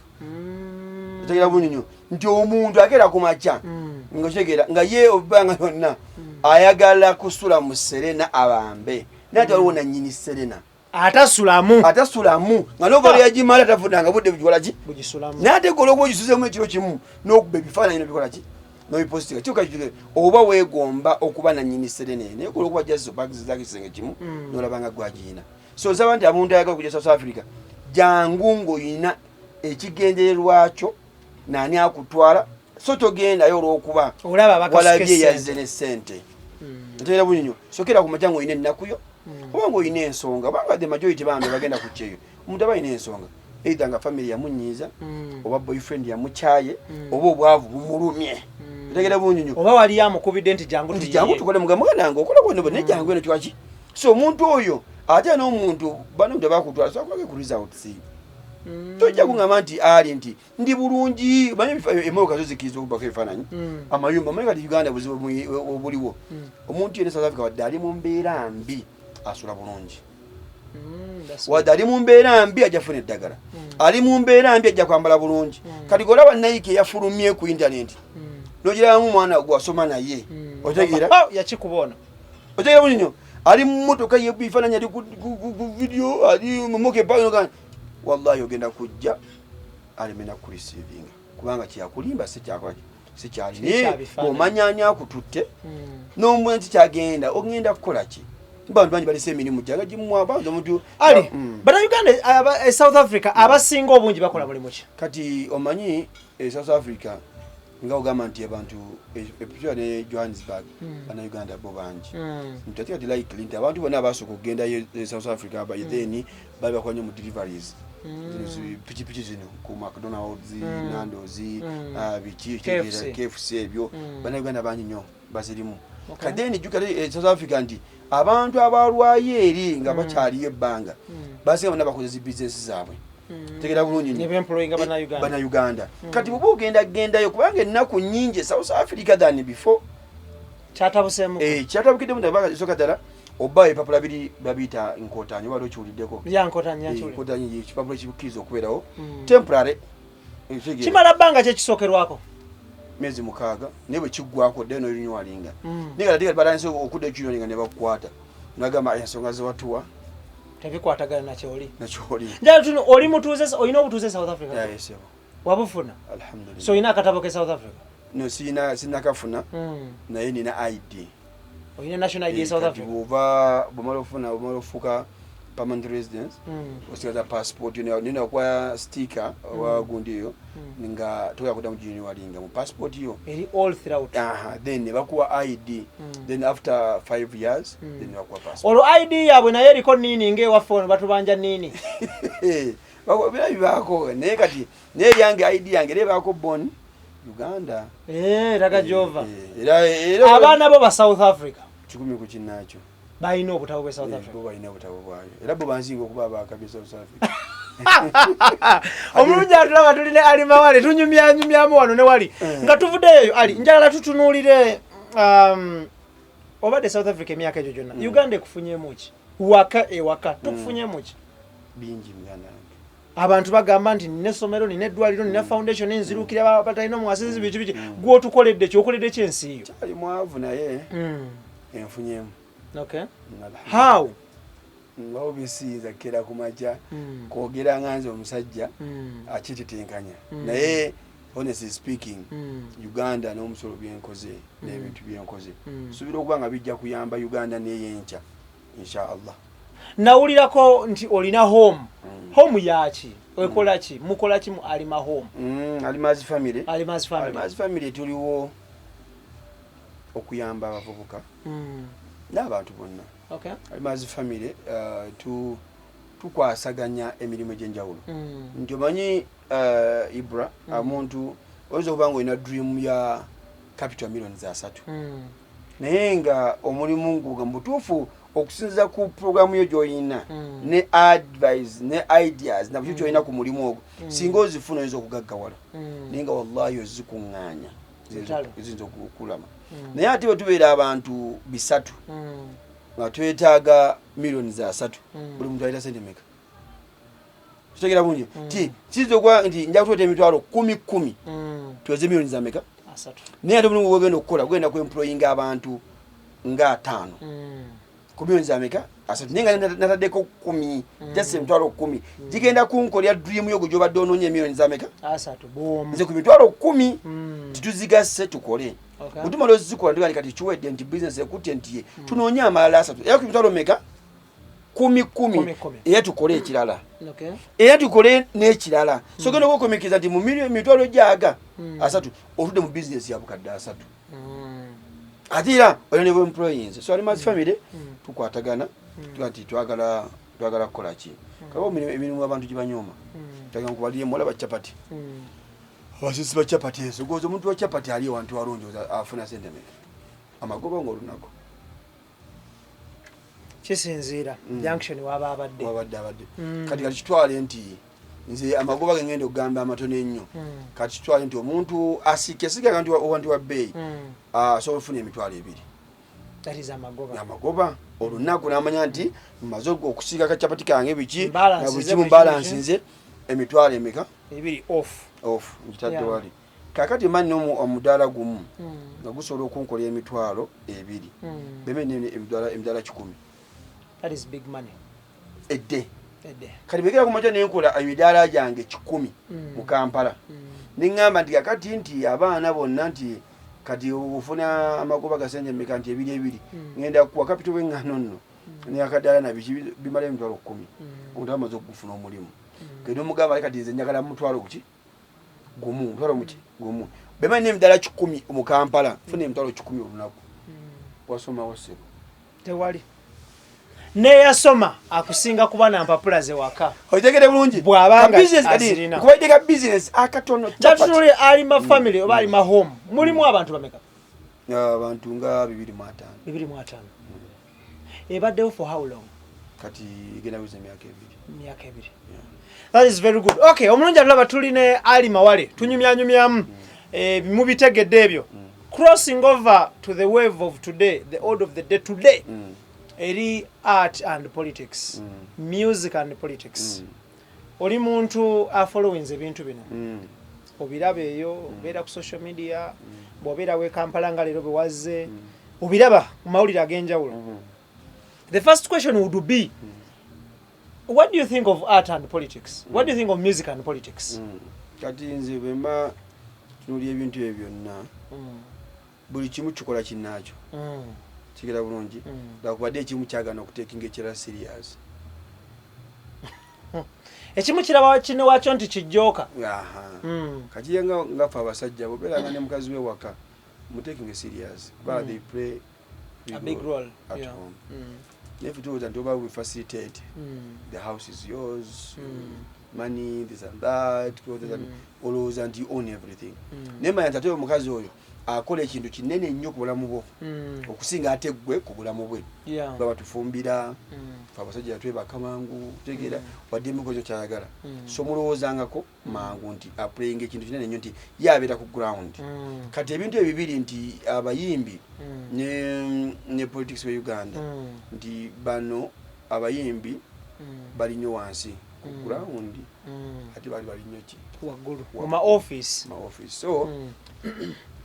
Otegera bulungi nnyo nti omuntu akeera ku makya nga otegeera nga ye obbanga yonna ayagala kusula mu Serena abambe, naye ate waliwo nannyini Serena atasulamu. Atasulamu, nga nova yagimala tafunanga budde bugikola ki? Bugisulamu. Naye ate gwe olwokuba ogisuzemu ekiro kimu n'okuba ebifaananyi nobikola ki, nobipositinga, kyuka kijule oba weegomba okuba nannyini Serena eyo, naye gwe olwokuba just opakizizako ekisenge kimu nolaba nga gwagiyina. So nsaba nti omuntu ayagala okujja South Africa, jangu ng'oyina ekigendererwakyo, nani akutwala, so togendayo olwokuba olaba bakasuka walabye essente. Yazze ne sente. Nteera bunyonyo sokera ku makya ng'olina ennaku yo oba ng'olina ensonga, obanga the majority bambi bagenda ku kyeyo, omuntu aba alina ensonga, either nga family yamunyiiza oba boyfriend yamukyaye oba obwavu bumulumye. Ntegeera bunyonyo. Oba wali amukubidde nti jangu nti tuyiye. Jangu tukole, muganda wange okola bweno bwe, naye jangu eno kiwaki. So omuntu oyo ate n'omuntu bano tebakutwala, so akulage ku results. Tojja kuŋŋamba nti ali nti ndi bulungi, manyi emmotoka zo zikkiriza okubako ebifaananyi, amayumba. Manyi kati Uganda buzibu obuliwo, omuntu yenna South Africa wadde ali mu mbeera mbi asula bulungi. Wadde ali mu mbeera mbi ajja kufuna eddagala, ali mu mbeera mbi ajja kwambala bulungi. Kati golaba Nike eyafulumye ku internet, nogirabamu omwana gwasoma naye, otegeera? Oh, yakikuba ono. Otegeera bulungi nnyo, ali mu mmotoka yebifaananyi, ali ku video, ali mu motoka epa, wallahi ogenda kujja aleme nakureceivinga kubanga kyeyakulimba si kyakola, si kyali. Si Naye kyabifaananyi. bw'omanya ani akututte n'omanya nti kyagenda, ogenda kukola ki? Bantu bangi balese emirimu gyange gimuwa banza omuntu. Ali bannayuganda e South Africa abasinga obungi bakola mulimu ki? Kati omanyi e South Africa nga ogamba nti abantu e Pretoria ne Johannesburg, bannayuganda bo bangi, nti ate kati likely nti abantu bonna abasooka okugendayo e South Africa by then bali bakola nnyo mu deliveries. Zino pikipiki zino ku McDonald's, Nandos, biki. KFC. KFC ebyo, bannayuganda bangi nnyo bazirimu. Okay. Kati then jjukira e South Africa nti abantu abalwayo eri nga bakyaliyo ebbanga basinga bonna bakoze zi bizinesi zaabwe. Tegera bulungi nnyo. Ne bemployinga bannayuganda. Bannayuganda. Kati bwoba ogenda gendayo, kubanga ennaku nnyingi e South Africa than before. Kyatabuseemu. Kyatabukiddemu soka ddala oba ebipapula biri babiyita nkotanyi, oba okiwuliddeko? Yankotanya. Kyuli. Nkotanyi ekipapula ekikukkiriza okubeerawo temporary. Ekitegeera? Kimala bbanga kyekisookerwako? Myezi 6, naye bwe kiggwako ddayo norenewinga. Naye kati kati batandise okudda ekirenewinga ne bakukwata, nagamba ensonga zewatuwa tebikwatagana nakyoli. Nakyoli. Njala tuno oli mutuuze, olina obutuuze South Africa? Yesebo. Wabufuna? Alhamdulillah. So olina akatabo ke South Africa? No, sina, sinakafuna, naye nina ID. Olina national ID e South Kati Africa? Bwova bwomala ofuna, bwomala ofuuka permanent residence, osigaza passport yo, nina okuwa sticker owa gundi eyo nga toyagala kuddamu girenewinga mu passport yo. Eri all throughout. Aha, then ne bakuwa ID, then after 5 years then ne bakuwa passport. Olwo ID yaabwe naye eriko niini ngaewaffe ono batubanja niini? Bira bibaako, naye kati naye yange ID yange era ebaako born Uganda. Eh, eraga gyova. Era Abaana bo ba South Africa 100 ku kinnaakyo balina obutabo bwe South Africa? Bo balina obutabo bwayo, era bo bansinga okuba abakabye South Africa. Omulungi atulaba, tuli ne Ali Mawale, tunyumyanyumyamu wano ne wali. Nga tuvuddeyo, Ali, njagala tutunuulire, obadde South Africa emyaka egyo gyonna, Uganda ekufunyemu ki? Waka ewaka tukufunyemu ki? Bingi, muganda wange. Abantu bagamba nti nina essomero, nina eddwaliro, nina foundation enzirukira batalina omwasizi, biki biki. Gwotukoledde ki? Okoledde ki ensi yo? Kyali mwavu naye enfunyemu. Okay, how? Ngawo bisiyinza kukera ku makya kwogera nga nze omusajja akitetenkanya, naye honestly speaking, Uganda n'omusolo byenkoze n'ebintu byenkoze, suubira okuba nga bijja kuyamba Uganda neyenkya, inshallah. Nawulirako nti olina home. Home yaki? Ekola ki? Mukola ki mu Alima Home? Alimazi Family. Alimazi Family. Alimazi Family tuliwo okuyamba abavubuka n'abantu bonna. Alimazi Family tukwasaganya emirimu egy'enjawulo. Nti omanyi, Ibra, omuntu oyinza okuba nga olina dream ya capital millions 30, naye nga omulimu nguga mu butuufu okusinziza ku programu yo gy'olina ne advice ne ideas na buli kyolina ku mulimu ogwo, singa ozifuna oyinza okugaggawala, naye nga wallahi ozikuŋŋaanya Lutalo. ziyinza okulama. Naye ate bwe tubeera abantu bisatu nga twetaaga millions 30, buli muntu alina sente meka? Kitegera bulungi ti kiyinza okuba nti nja kutuleeta emitwalo kumi kumi, tuweze miliyoni zameka? 30. Naye ate omulimu gwegenda okukola gugenda kuemployinga abantu nga 50 ku miliyoni zameka? 30. Naye nga nataddeko 10, just emitwalo 10 gigenda kunkolera dream yo gwe gyobadde onoonya, emiliyoni zameka? 30 bwomu. Nze ku mitwalo 10 tituzigasse tukole. Bwetumala ozikola nti kati kiwedde, nti business ekutte, nti ye tunoonye amalala 30 era ku mitwalo meka? Kumi kumi. Kumi, kumi. Era tukole ekirala, era tukole n'ekirala. So genda okwekomekeza nti mu mitwalo gyaga 30 otudde mu bizinesi ya bukadde 30. Ate era olina ne employees. So Alima's Family tukwatagana, tuga nti twagala kukola ki? Kaba emirimu abantu gye banyooma, twagala nkubaliremu. Olaba chapati, abasisi ba chapati ezo, goza omuntu wa chapati ali ewantu walungi afuna sente meka amagoba ngaolunaku? Kisinziira junction waba abadde. Wabadde abadde. Kati kitwale nti nze amagoba ge ngenda okugamba amatono ennyo. Kati kitwale nti omuntu asiika esigaga nti owanti wa bbeeyi, asobola okufuna 20,000. That is amagoba. Amagoba olunaku, n'amanya nti mmaze okusiika kacapati kange biki Mbalansinze na buli kimu, buli mbalansinze emitwalo emeka? 2 off. Off nkitadde wali. Kakati manyi omudaala gumu nga gusobola okunkola 20,000, beme emidaala 100. That is big money. Edde. Edde. Kati begera kumakya nenkola emidaala gyange 100 mu Kampala, neŋŋamba nti kakati nti abaana bonna nti kati ofuna amagoba gasente meka? Nti ebiri ebiri. Ngenda kuwa kapito w'eŋŋano nno nakadaala nabiki bimala 100,000. Omuntu amaze okugufuna omulimu, genda omugamba ali kati nze njagala mutwalo guki? Gumu. Mutwalo muki? Gumu. Bema nina emidaala 100 mu Kampala, funa 100,000 olunaku. Wasomawo, ssebo? Tewali neyasoma akusinga kuba na mpapula ze waka. Okitegere bulungi. Bw'abanga Ka business kati azirina. nkubaidde ka business akatono, chapati. Kyatunuli Alima Family oba Alima Home mulimu abantu bameka? Abantu nga 25. 25. Ebaddewo for how long? Kati egenda wiza emyaka 2. Myaka 2. That is very good. Okay, omulungi atulaba, tuli ne Ali Mawale, tunyumyanyumyamu. Mubitegedde ebyo. Crossing over to the wave of today, the order of the day today eri art and politics, music and politics. Oli muntu afollowings ebintu bino, obiraba eyo, obeera ku social media, bw'obeera we Kampala nga leero bwe wazze, obiraba mu mawulire ag'enjawulo. The first question would be, what do you think of art and politics? What do you think of music and politics? Kati nze bwe mba tunuulya ebintu ebyo byonna, buli kimu kikola kinnaakyo. Kigera bulungi. Lwakubadde ekimu kyagana okutekinga ekirala serious. Ekimu kiraba kine wakyo nti kijooka. Aha. Kati ye nga ffe abasajja, bwobeeranga ne mukazi we waka, mutekinga serious kuba they play a big role at home. Naye ffe tulowooza nti oba we facilitate, the house is yours, money, this and that, clothes and olowooza nti you own everything. Naye manya nti ate omukazi oyo akola ekintu kinene nnyo ku bulamu bwo okusinga ate ggwe ku bulamu bwe. Baba tufumbira, fe abasajja twebaka mangu, tegeera, wadde emikozo kyayagala. So mulowoozangako mangu nti aplayinga ekintu kinene nnyo, nti ye abeera ku ground. Kati ebintu ebyo bibiri, nti abayimbi ne politics we Uganda, nti bano abayimbi bali nnyo wansi ku ground, ate bali bali nnyo ki? Waggulu mu ma office. Ma office. So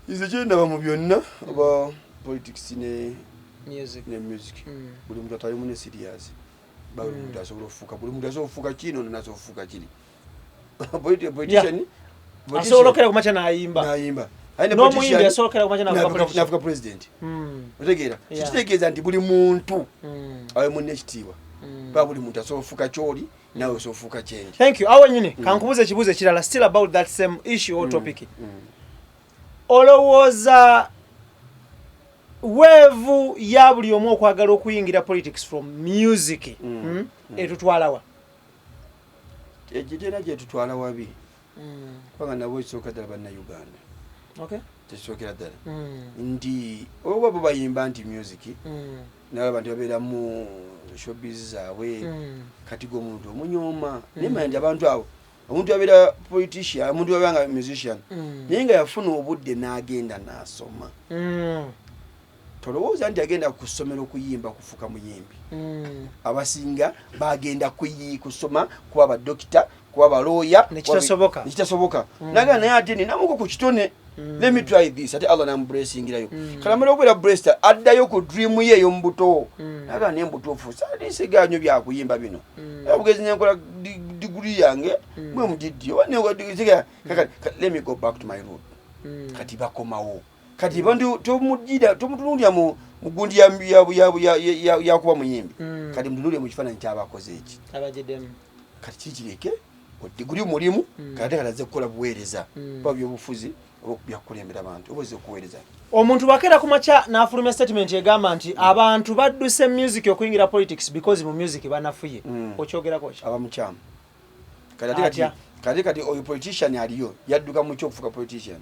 nze kyendaba mu byonna, oba politics ne music, ne music, buli muntu atalimu ne serious ba buli muntu asobola okufuuka, buli muntu asobola okufuuka kino, nasobola okufuuka kiri. Politician asobola okera kumakya n'ayimba. N'ayimba. N'omuyimbi asobola okera kumakya n'afuuka politician. Nafuuka president. Otegeera? Kitegeeza nti buli muntu awe munne ekitiibwa, ba buli muntu asobola okufuuka kyoli, naawe osobola okufuuka kyendi. Thank you. Awo nyini kankubuza ekibuuzo ekirala, still about that same issue or topic. Olowooza wave ya buli omu okwagala okuyingira politics from music etutwalawa? Egyo gyena gyetutwala wabi, kubanga nabo ekisooka ddala Bannayuganda. Tekisookera ddala nti oba bo bayimba nti music, nalaba nti babeera mu showbiz zaabwe. Kati gwe omuntu omunyooma, naye manya nti abantu abo, omuntu abeera politician, omuntu abeera nga musician, naye nga yafuna obudde n'agenda n'asoma. Tolowooza nti agenda ku ssomero okuyimba kufuuka muyimbi. Abasinga bagenda kusoma kuba badokita, kuba balooya. Nekitasoboka. Nekitasoboka. Naga naye ate ninamuko ku kitone, let me try this, ate Allah namublessingirayo. Kale amala okubeera blessed, addayo ku dream ye ey'omubuto. Naga naye mubutuufu saali nnyo byakuyimba bino. Obugezi nenkola degree yange bwe mugiddi oba nenkola degree, kati let me go back to my root. Kati bakomawo. Kati bantu tomugira, tomutunuulira mu gundi yakuba muyimbi. Kati mutunuulire mu kifaananyi kyabakoze eki. Abagiddemu. Kati kikireke diguri mulimu. Kati ate kati azze kukola buweereza, oba byobufuzi oba byakukulembera abantu oba ozze okuweereza. Omuntu bwakeera ku makya n'afulumya statement egamba nti abantu badduse music okuyingira politics because mu music banafuye, okyogerako ki? Aba mukyamu. Kati ate kati Atya? Kati oyo politician aliyo yadduka mu kyokufuuka politician,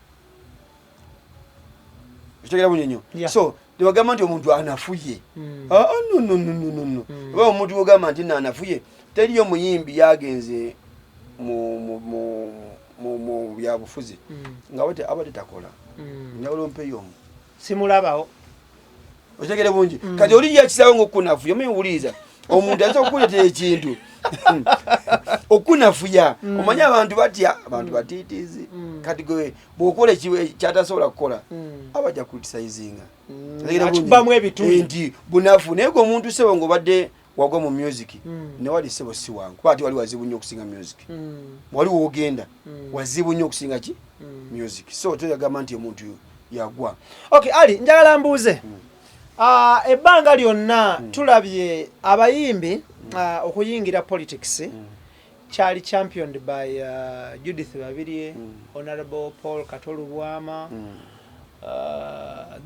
ekitegera bunyo nnyo. So tebagamba nti omuntu anafuye. Ah, ah, no, no, no, no, no, no. Oba omuntu ogamba nti naanafuye, teriyo muyimbi yagenze mu byabufuzi nga abadde takola. Njagala ompeyo omu. Simulabawo. Otegere bungi. Kati oli yakisawo ngaokunafuya, omanyi owuliriza omuntu ayinza okukuleetera ekintu okunafuya. Omanyi abantu batya, abantu batiitiizi. Kati gwe bw'okola kyatasobola kukola, aba ajja criticizinga. Akikubamu ebituli. Nti bunafu. Naye gwe omuntu sebo ngaobadde wagwa mu music, newali sebo si wangu, kuba ate wali wazibu nnyo okusinga music. Wali wogenda wazibu nnyo okusinga ki music. So toyagamba nti omuntu yagwa. Okay, Ali, njagala mbuuze. Ah, ebbanga lyonna tulabye abayimbi okuyingira politics kyali championed by Judith Babirye, Honorable Paul Kato Lubwama.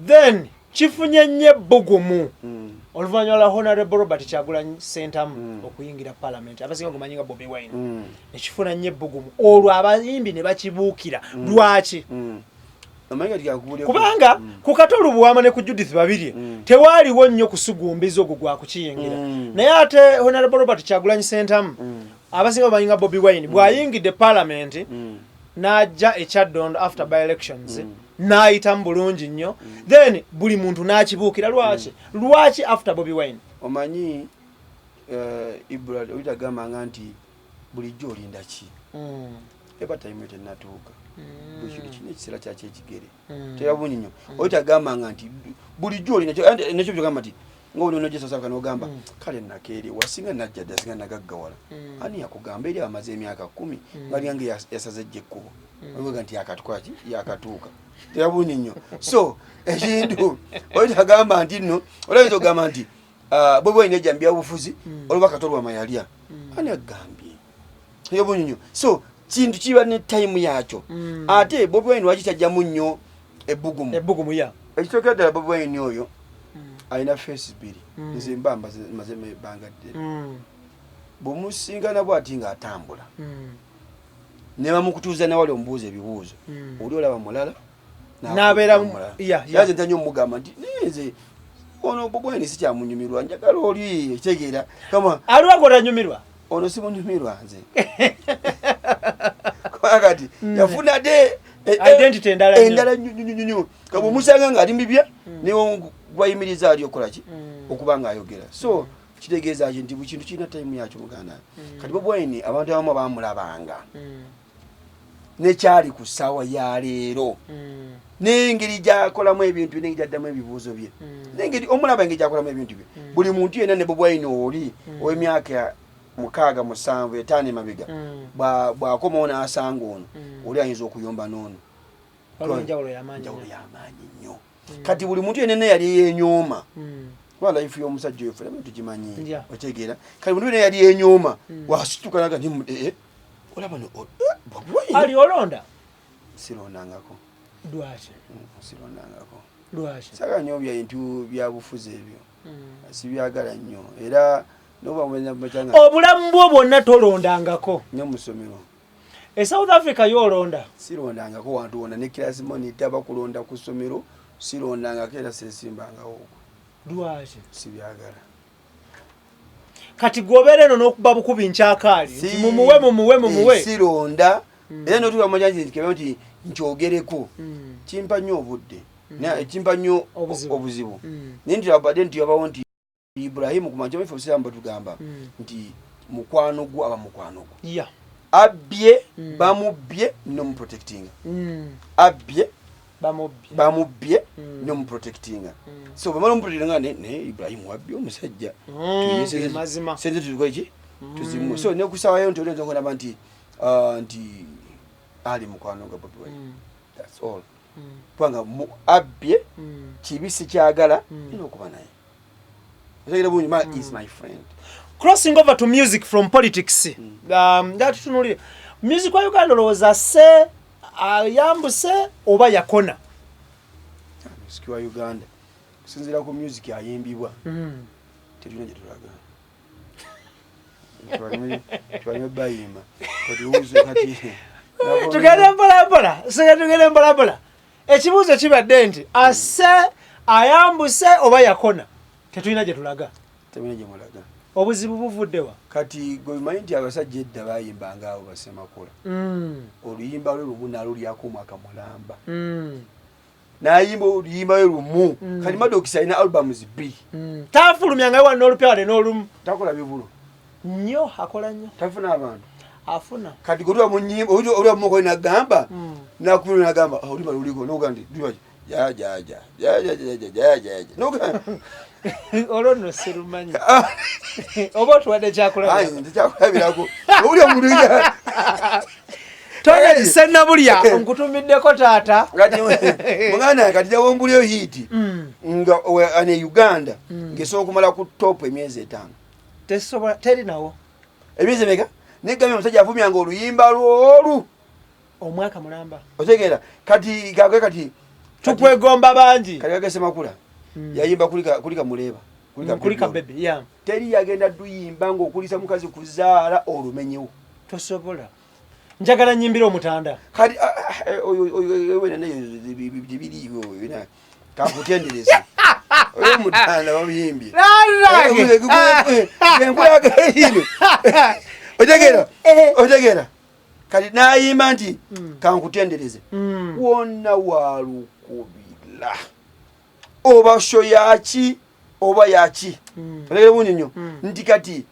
Then kifunye nnyo ebbugumu oluvannyuma lwa Honorable Robert Kyagulanyi Ssentamu okuyingira parliament, abasinga gumanyi nga Bobi Wine. Nekifuna nnyo ebbugumu olwo abayimbi ne bakibuukira. Lwaki? Omanyi kati kakubuleko. Kubanga ku Kato Lubwama ne ku Judith Babirye tewaaliwo nnyo kusugumbiza ogwo gwa kukiyingira. Naye ate Honorable Robert Kyagulanyi Ssentamu, abasinga bamanyi nga Bobi Wine, bw'ayingidde parliament n'ajja ekyaddondo after by elections n'ayitamu bulungi nnyo, then buli muntu n'akibuukira. Lwaki? Lwaki after Bobi Wine? Omanyi Ibra oyitagambanga nti bulijjo olinda ki? Eba time tenatuuka. Buli kintu kirina ekiseera kyakyo ekigere. Tera bungi nnyo oyitagambanga nti bulijjo olinda nekyo kyogamba nti ngaoli South Africa nogamba kale nakeeri wasinga najja dda, singa nagaggawala. Ani yakugamba eri amaze emyaka 10 nga lyange yasaze ejja ekkubo oga nti yakatukola ki, yakatuuka. Tera bungi nnyo. So ekintu oyitagamba nti nno olayinza okugamba nti bwe bwalina ejja mu byabufuzi olwoba Kato Lubwama yalya. Ani agambye eyo bungi nnyo? So kintu kiba ne time yakyo. Ate Bobi Wine lwaki kyajjamu nnyo ebbugumu? Ebbugumu ya Ekitookera ddala, Bobi Wine oyo alina face bbiri. Nze mba mazemu ebbanga ddene. Bw'omusingana bw'ati ng'atambula ne bamukutuuza nawali omubuuza ebibuuzo, oli olaba mulala. N'abeera Mulala. Yaze ntya nnyo omugamba nti naye nze ono Bobi Wine sikyamunyumirwa, njagala oli ekitegeera kama. Aliwo gwotanyumirwa? Ono simunyumirwa nze kubanga kati yafuna de Identity endala nnyo. Endala nnyo nnyo nnyo nnyo. Ka bw'omusanga ng'ali mubibye newe gwayimiriza ali okola ki okuba ng'ayogera. So kitegeeza ki nti buli kintu kirina time yakyo muganda. Kati Bobi Wine abantu abamu bamulabanga nekyali ku ssaawa ya leero n'engeri gyakolamu ebintu, n'engeri gyaddamu ebibuuzo bye, n'engeri omulaba engeri gyakolamu ebintu bye. Buli muntu yenna ne Bobi Wine oli ow'emyaka 6, 7, 5 emabega, bw'akomawo n'asanga ono, oli ayinza okuyomba n'ono. Waliwo enjawulo y'amaanyi. Enjawulo y'amaanyi nnyo. Kati buli muntu yenna yali yenyooma, kuba life y'omusajja oyo ffena tugimanyi. Otegeera? Kati buli muntu yenna yali yenyooma wasituka naga nti olaba no Bobi Wine. Ali, olonda? Sirondangako. Lwaki? Sirondangako. Lwaki? Saagala nnyo bintu byabufuzi ebyo, sibyagala nnyo era noba Obulamu bwo bwonna tolondangako? Ne mu ssomero. E South Africa yo olonda? Sirondangako wantu wonna, ne class monitor bakulonda ku ssomero, sirondangako era sesimbangawo okwo. Lwaki? Sibyagala. Kati gwobeera eno n'okuba bukubi nkyakaali nti mumuwe, mumuwe, mumuwe. Sironda era notuula mumanya nti nkebe nti nkyogereko, kimpa nnyo obudde. Naye ekimpa nnyo Obuzibu. obuzibu naye nti abadde nti abawo nti Ibrahimu kumanja ife obusiraamu batugamba nti mukwano gwo aba mukwano gwo. Abbye, bamubbye, nomuprotectinga. Abbye, Bamubbye, bamubbye, nomuprotectinga. So bamala omuprotectinga ne Ibrahimu wabbye omusajja. Tuye Mazima. Sente tuzikola ki, tuzimuwe. So nekusawayo nti oyinza okulaba nti nti ali mukwano gwa Bobi Wine. That's all. Kubanga abbye, kibi sikyagala, nina okuba naye. Otegere bulungi, man is my friend. Crossing over to music from politics, njagala tutunuulire music wa Uganda. Olowooza se ayambuse oba yakona? Music wa Uganda, kusinziira ku music ayimbibwa, tetulina gye tulaga. Twalime bayimba kati wuuzo kati. Tugende mpolampola, seka tugende mpolampola. Ekibuuzo kibadde nti ase ayambuse oba yakona, tetulina gye tulaga. Temulina gye mulaga. Obuzibu buvuddewa? Kati gwe bimanyi nti abasajja edda bayimbanga abo basemakula, oluyimba lwe lumu nalulyako omwaka mulamba, nayimba oluyimba lwe lumu. Kati Maddox alina albums bbiri. Tafulumyangayo wano n'olupya wale n'olumu. Takola bivulo? Nnyo, akola nnyo. Tafuna abantu? Afuna. Kati gwe mu nyimba olwa mukoli nagamba, nakubira nagamba, "Ah, oluyimba luliko," noga nti luyimba ki? Ja ja ja ja ja ja ja ja ja ja noga. Olwo nno sirumanyi, oba otuwadde kyakulabira. Nze kyakulabirako owuli omuntu. Tone Sennabulya, nkutumiddeko taata. Kati muganda, kati jawombuliyo hit nga ane Uganda ng'esobola okumala ku top emyezi 5. Tesobola, teri nawo. Emyezi emeka? Negambye omusajja avumyanga oluyimba lwolu omwaka mulamba. Otegeera? Kati gage kati Tukwegomba bangi. Kati gage Semakula yayimba kulika kulika muleeba. Kulika bebe ya. Teri yagenda duyimba ng'okulisa mukazi kuzaala olumenyewo. Tosobola. Njagala nyimbira omutanda. Kati oyo wena naye tebiriiwo oyo kakutendereza oyo omutanda bamuyimbye enkulaga ino. Otegeera? Otegeera? Kati nayimba nti kankutendereze wonna walukubira oba show yaki oba yaki. Otegere bungi nnyo nti kati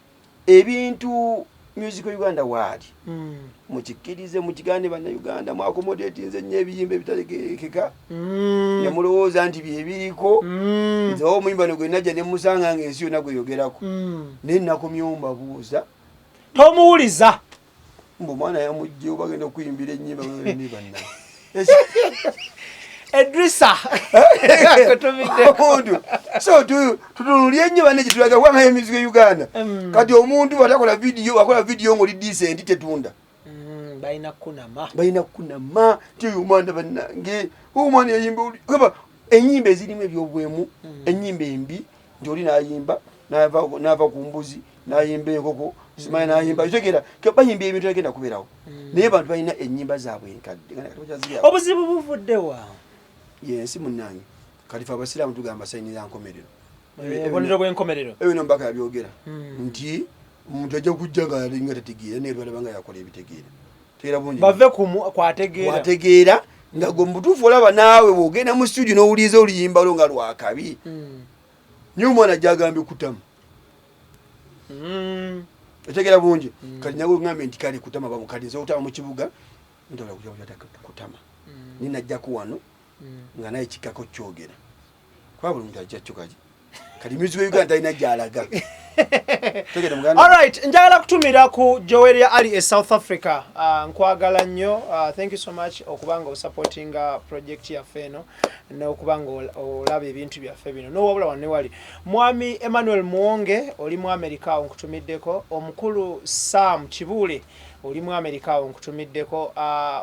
ebintu music Uganda waali, mukikkirize mukigande, Bannayuganda mwaccommodatinze nnyo ebiyimba ebitalegerekeka ne mulowooza nti byebiriko. Nze oba omuyimba ne gwe najja ne musanga ng'ensi yonna gweyogerako, naye nakomyewo mbabuuza. Tomuwuliza. Mbu omwana yamugjewo, bagenda okuyimbira ennyimba ne banna. Edrisa. Omuntu so tutunulye nnyo banne gyetulaga kubanga emiziki e Uganda kati omuntu bwatakola vidiyo, akola vidiyo ng'oli decent, tetunda. Balina kunama. Balina kunama ti oyo omwana bannange, omwana yayimba gamba enyimba ezirimu ebyobwemu, enyimba embi nti oli nayimba nava ku mbuzi, nayimba enkoko, simanyi nayimba, otegeera? Bayimba ebintu agenda kubeerawo, naye bantu balina enyimba zaabwe enkadde nga kati bakyaziri awo. Obuzibu buvuddewa? Yensi munnange, kati fe abasiraamu tugamba sign za nkomerero. Obubonero bw'enkomerero. Ebyo nomubaka yabyogera nti omuntu ajja kujja nga alinga tategeera, naye lwalaba nga yakola ebitegeera. Tegeera bulungi. Bave ku kwategeera. Wategeera nga gwe mubutuufu olaba naawe bw'ogenda mu studio n'owuliriza oluyimba lwo nga lwakabi niye omwana ajja agambye kutama. Otegeera bulungi? Kati nawe oŋambye nti kale kutama bamu, kati nsobola okutama mu kibuga ntobola kutama kutama, naye najjako wano nga naye kikako kyogera kuba buli muntu ajja kyo. Kati kati music wa Uganda talina gy'alaga. Tegere muganda. Alright, njagala kutumira ku Joelia Ali e South Africa. Nkwagala nnyo. Thank you so much okubanga osupportinga project yaffe eno n'okubanga olaba ebintu byaffe bino n'owabula wano ne wali. Mwami Emmanuel Muwonge oli mu America awo, nkutumiddeko. Omukulu Sam Kibuule oli mu America awo, nkutumiddeko.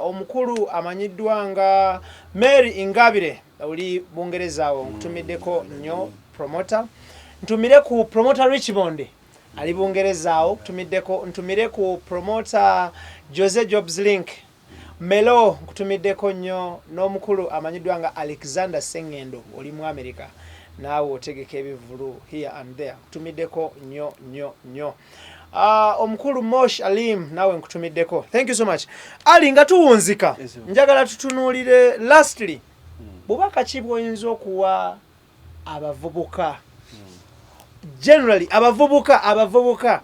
Omukulu amanyiddwa nga Mary Ingabire oli Bungereza awo, nkutumiddeko nnyo. Promoter, ntumire ku promoter Richmond ali Bungereza awo, nkutumiddeko. Ntumire ku promoter Jose Jobs Link Melo, nkutumiddeko nnyo. N'omukulu amanyiddwa nga Alexander Sengendo oli mu America, naawe otegeka ebivvulu here and there, nkutumiddeko nnyo nnyo nnyo. Omukulu Mosh Alim naawe nkutumiddeko. Thank you so much, Ali. Nga tuwunzika, Yes, sir. njagala tutunuulire lastly. Bubaka ki bw'oyinza okuwa abavubuka, generally abavubuka,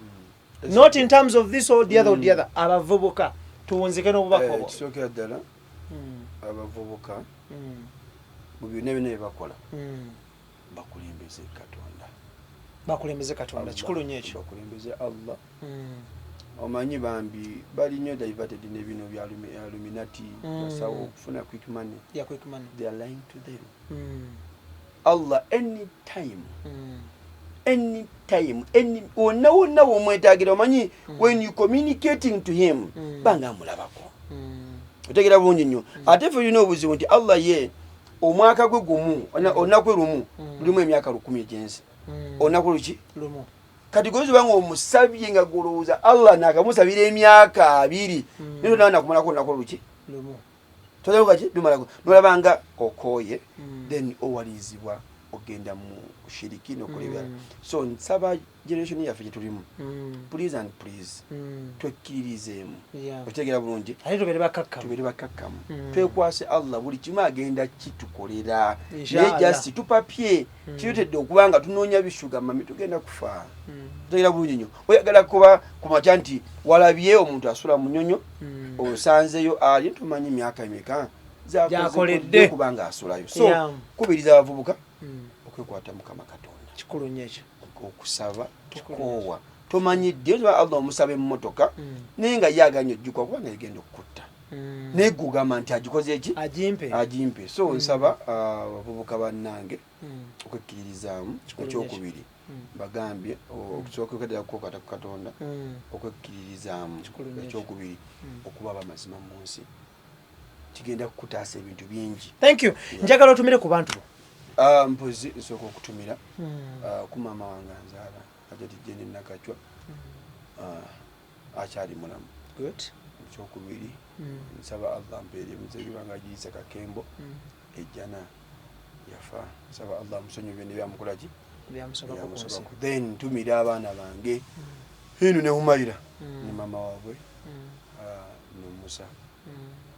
not in terms of this or the other or the other, abavubuka? Tuwunzike n'obubaka obwo. Kisookera ddala, abavubuka mu byonna byonna bye bakola, bakulembeze Katonda. Bakulembeze Katonda. Allah. Kikulu nnyo ekyo. Bakulembeze Allah. Omanyi bambi bali nnyo diverted nebino bya Illuminati, basawo, okufuna quick money. Ya quick money. They are lying to them. Allah anytime, anytime, any wonna wonna womwetagira, omanyi when you communicating to him, banga amulabako. Otegera bulungi nnyo. Ate ffe olina obuzibu nti Allah ye omwaka gwe gumu, olunaku lwe lumu lulimu emyaka 1000 egyensi. Olunaku luki? Lumu. Kati gozi obanga omusabye nga golowooza Allah nakamusabira emyaka 20, naye tonawa nakumalako olunaku luki? Lumu. Tolabaki lumalako, nolabanga okooye, then owalizibwa ogenda mu shiriki nokola ebirala. So nsaba generation yaffe gyetulimu, please and please, twekkiririzeemu. Otegeera bulungi? Ate tubeere bakakkamu. Tubeere bakakkamu. Twekwase Allah, buli kimu agenda kitukolera. Inshallah. Naye just tupapye. Kiretedde okuba nga tunoonya bisugar mummy, tugenda kufa. Otegeera bulungi nnyo? Oyagala kuba kumakya nti walabye omuntu asula mu nyonyo, osanzeyo ali tumanyi emyaka emeka Gyakoledde. kubanga asulayo. So kubiriza abavubuka okwekwata Mukama Katonda. Kikulu nnyo ekyo. Okusaba, Kikulu. tukoowa, tomanyidde oba Allah omusaba emmotoka, naye nga ye aganye ojjukwa kubanga egenda okukutta, naye gwe ogamba nti agikoze eki? Agimpe. Agimpe. So nsaba abavubuka bannange okwekkiririzaamu. Kikulu. Ekyokubiri, bagambye okusooka ddala kukwata ku Katonda, okwekkiririzaamu. Kikulu nnyo ekyo. Ekyokubiri, okuba abamazima mu nsi kigenda kukutaasa ebintu bingi. Thank you. Njagala otumire ku bantu bo. Mpozi nsooka okutumira ku maama wange anzaala, Hajati Jeni Nakacwa, akyali mulamu. Good. Ekyokubiri, nsaba Allah mpeere muzeeyi wange agiyise Kakembo ejjana, yafa. Nsaba Allah amusonyiwe byonna ebyamukolaki. Byamusobako ku nsi. Byamusobako. Then ntumira abaana bange Hinu ne Humaira ne mama waabwe, ne Musa.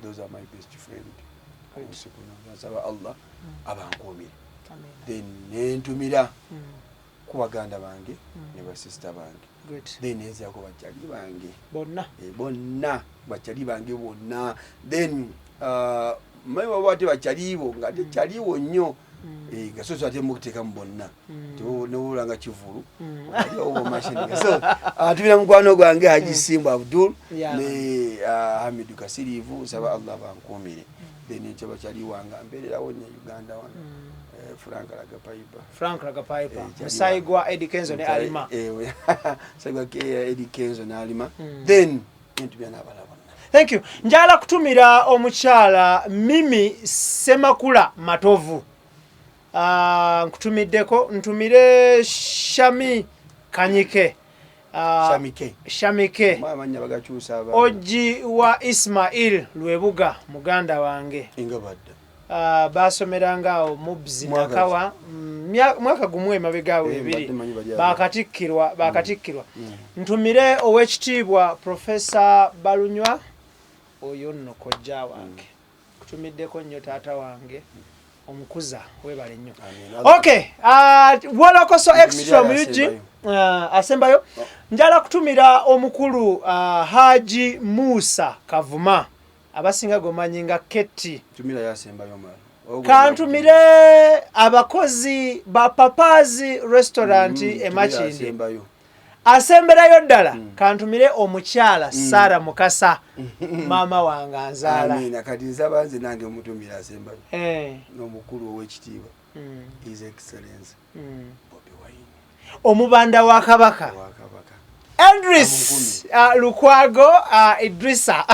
Those are my best friend kunsi kuno. Nsaba Allah abankuumire. Amen. Then nentumira ku baganda bange ne basisita bange. Good. Then nenzirako bakyali bange. Bonna. Bonna bakyali bange bonna. Then manyi waba ate bakyalibo nga ate kyaliwo nnyo. Nga so so ate mukuteekamu bonna, newulanga kivulu so tumira mukwano gwange Haji Simbu Abdul ne Hamidu Kasirivu. Nsaba Allah bankuumire. Then nkya bakyali wange ambeererawo nnyo Uganda wano, Frank Lagapaipa. Frank Ragapaipa. Kyali musayi gwa Eddie Kenzo ne Alima. Musayi gwa Eddie Kenzo ne Alima. Then nentumira n'abalala bonna. Thank you. Njagala kutumira omukyala Mimi Semakula Matovu. Nkutumiddeko. Ntumire Shami Kanyike. Shamike. Shamike. Amannya bagakyusa abaana. Oji wa Ismail Lwebuga, muganda wange. Nga badda. Basomeranga awo mubzi. Mwaka ki? Nakawa. Mwaka gumu emabega awo, 2. Mbadde manyi bali awo. Bakatikkirwa. Ntumire owekitiibwa Profesa Balunywa, oyo nno kojja wange. Kutumiddeko nnyo taata wange omukuza, webale nnyo. Amin. Okay, Wolokoso Extra mu Ntumire UG. asembayo. Asembayo njala kutumira omukulu Haji Musa Kavuma, abasinga gomanyi nga Keti. Tumira yasembayo omulala. Kantumire abakozi ba Papazi Restaurant emakindi. Asembayo. Asemberayo ddala, kantumire omukyala Sara Mukasa, maama wange anzaala. Amina. Kati nsaba nze nange mutumira asembayo n'omukulu ow'ekitiibwa, His Excellence Bobi Wine. Omubanda wa Kabaka. Owa Kabaka. Edris Lukwago, Idrisa,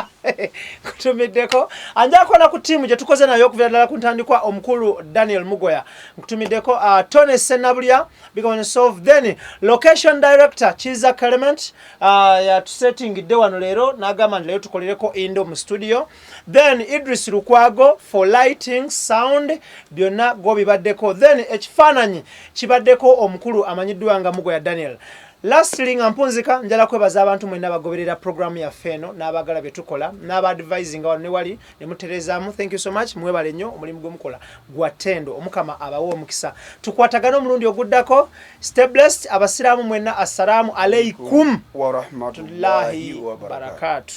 nkutumiddeko. Anjala kukola ku ttiimu gye tukoze nayo okuvira ddala ku ntandikwa, omukulu Daniel Mugoya, nkutumiddeko. Tony Senabulya, big one solve. Then location director Kiza Clement, yatusettingidde wano leero n'agamba nti leero tukolereko indo mu studio. Then Idris Lukwago for lighting, sound, byonna go bibaddeko. Then ekifaananyi kibaddeko omukulu amanyiddwa nga Mugoya Daniel. Lastly, nga mpunzika, njala kwebaza abantu mwenna abagoberera programu yaffe eno n'abaagala bye tukola n'abaadvisinga wano ne wali ne mutereezaamu. Thank you so much, mwebale nnyo omulimu gwe mukola gwa ttendo. Omukama abawe omukisa. Tukwatagane omulundi oguddako. Stay blessed. Abasiraamu mwenna, assalaamu alaikum warahmatullahi tullahi wabarakatu. Barakatu.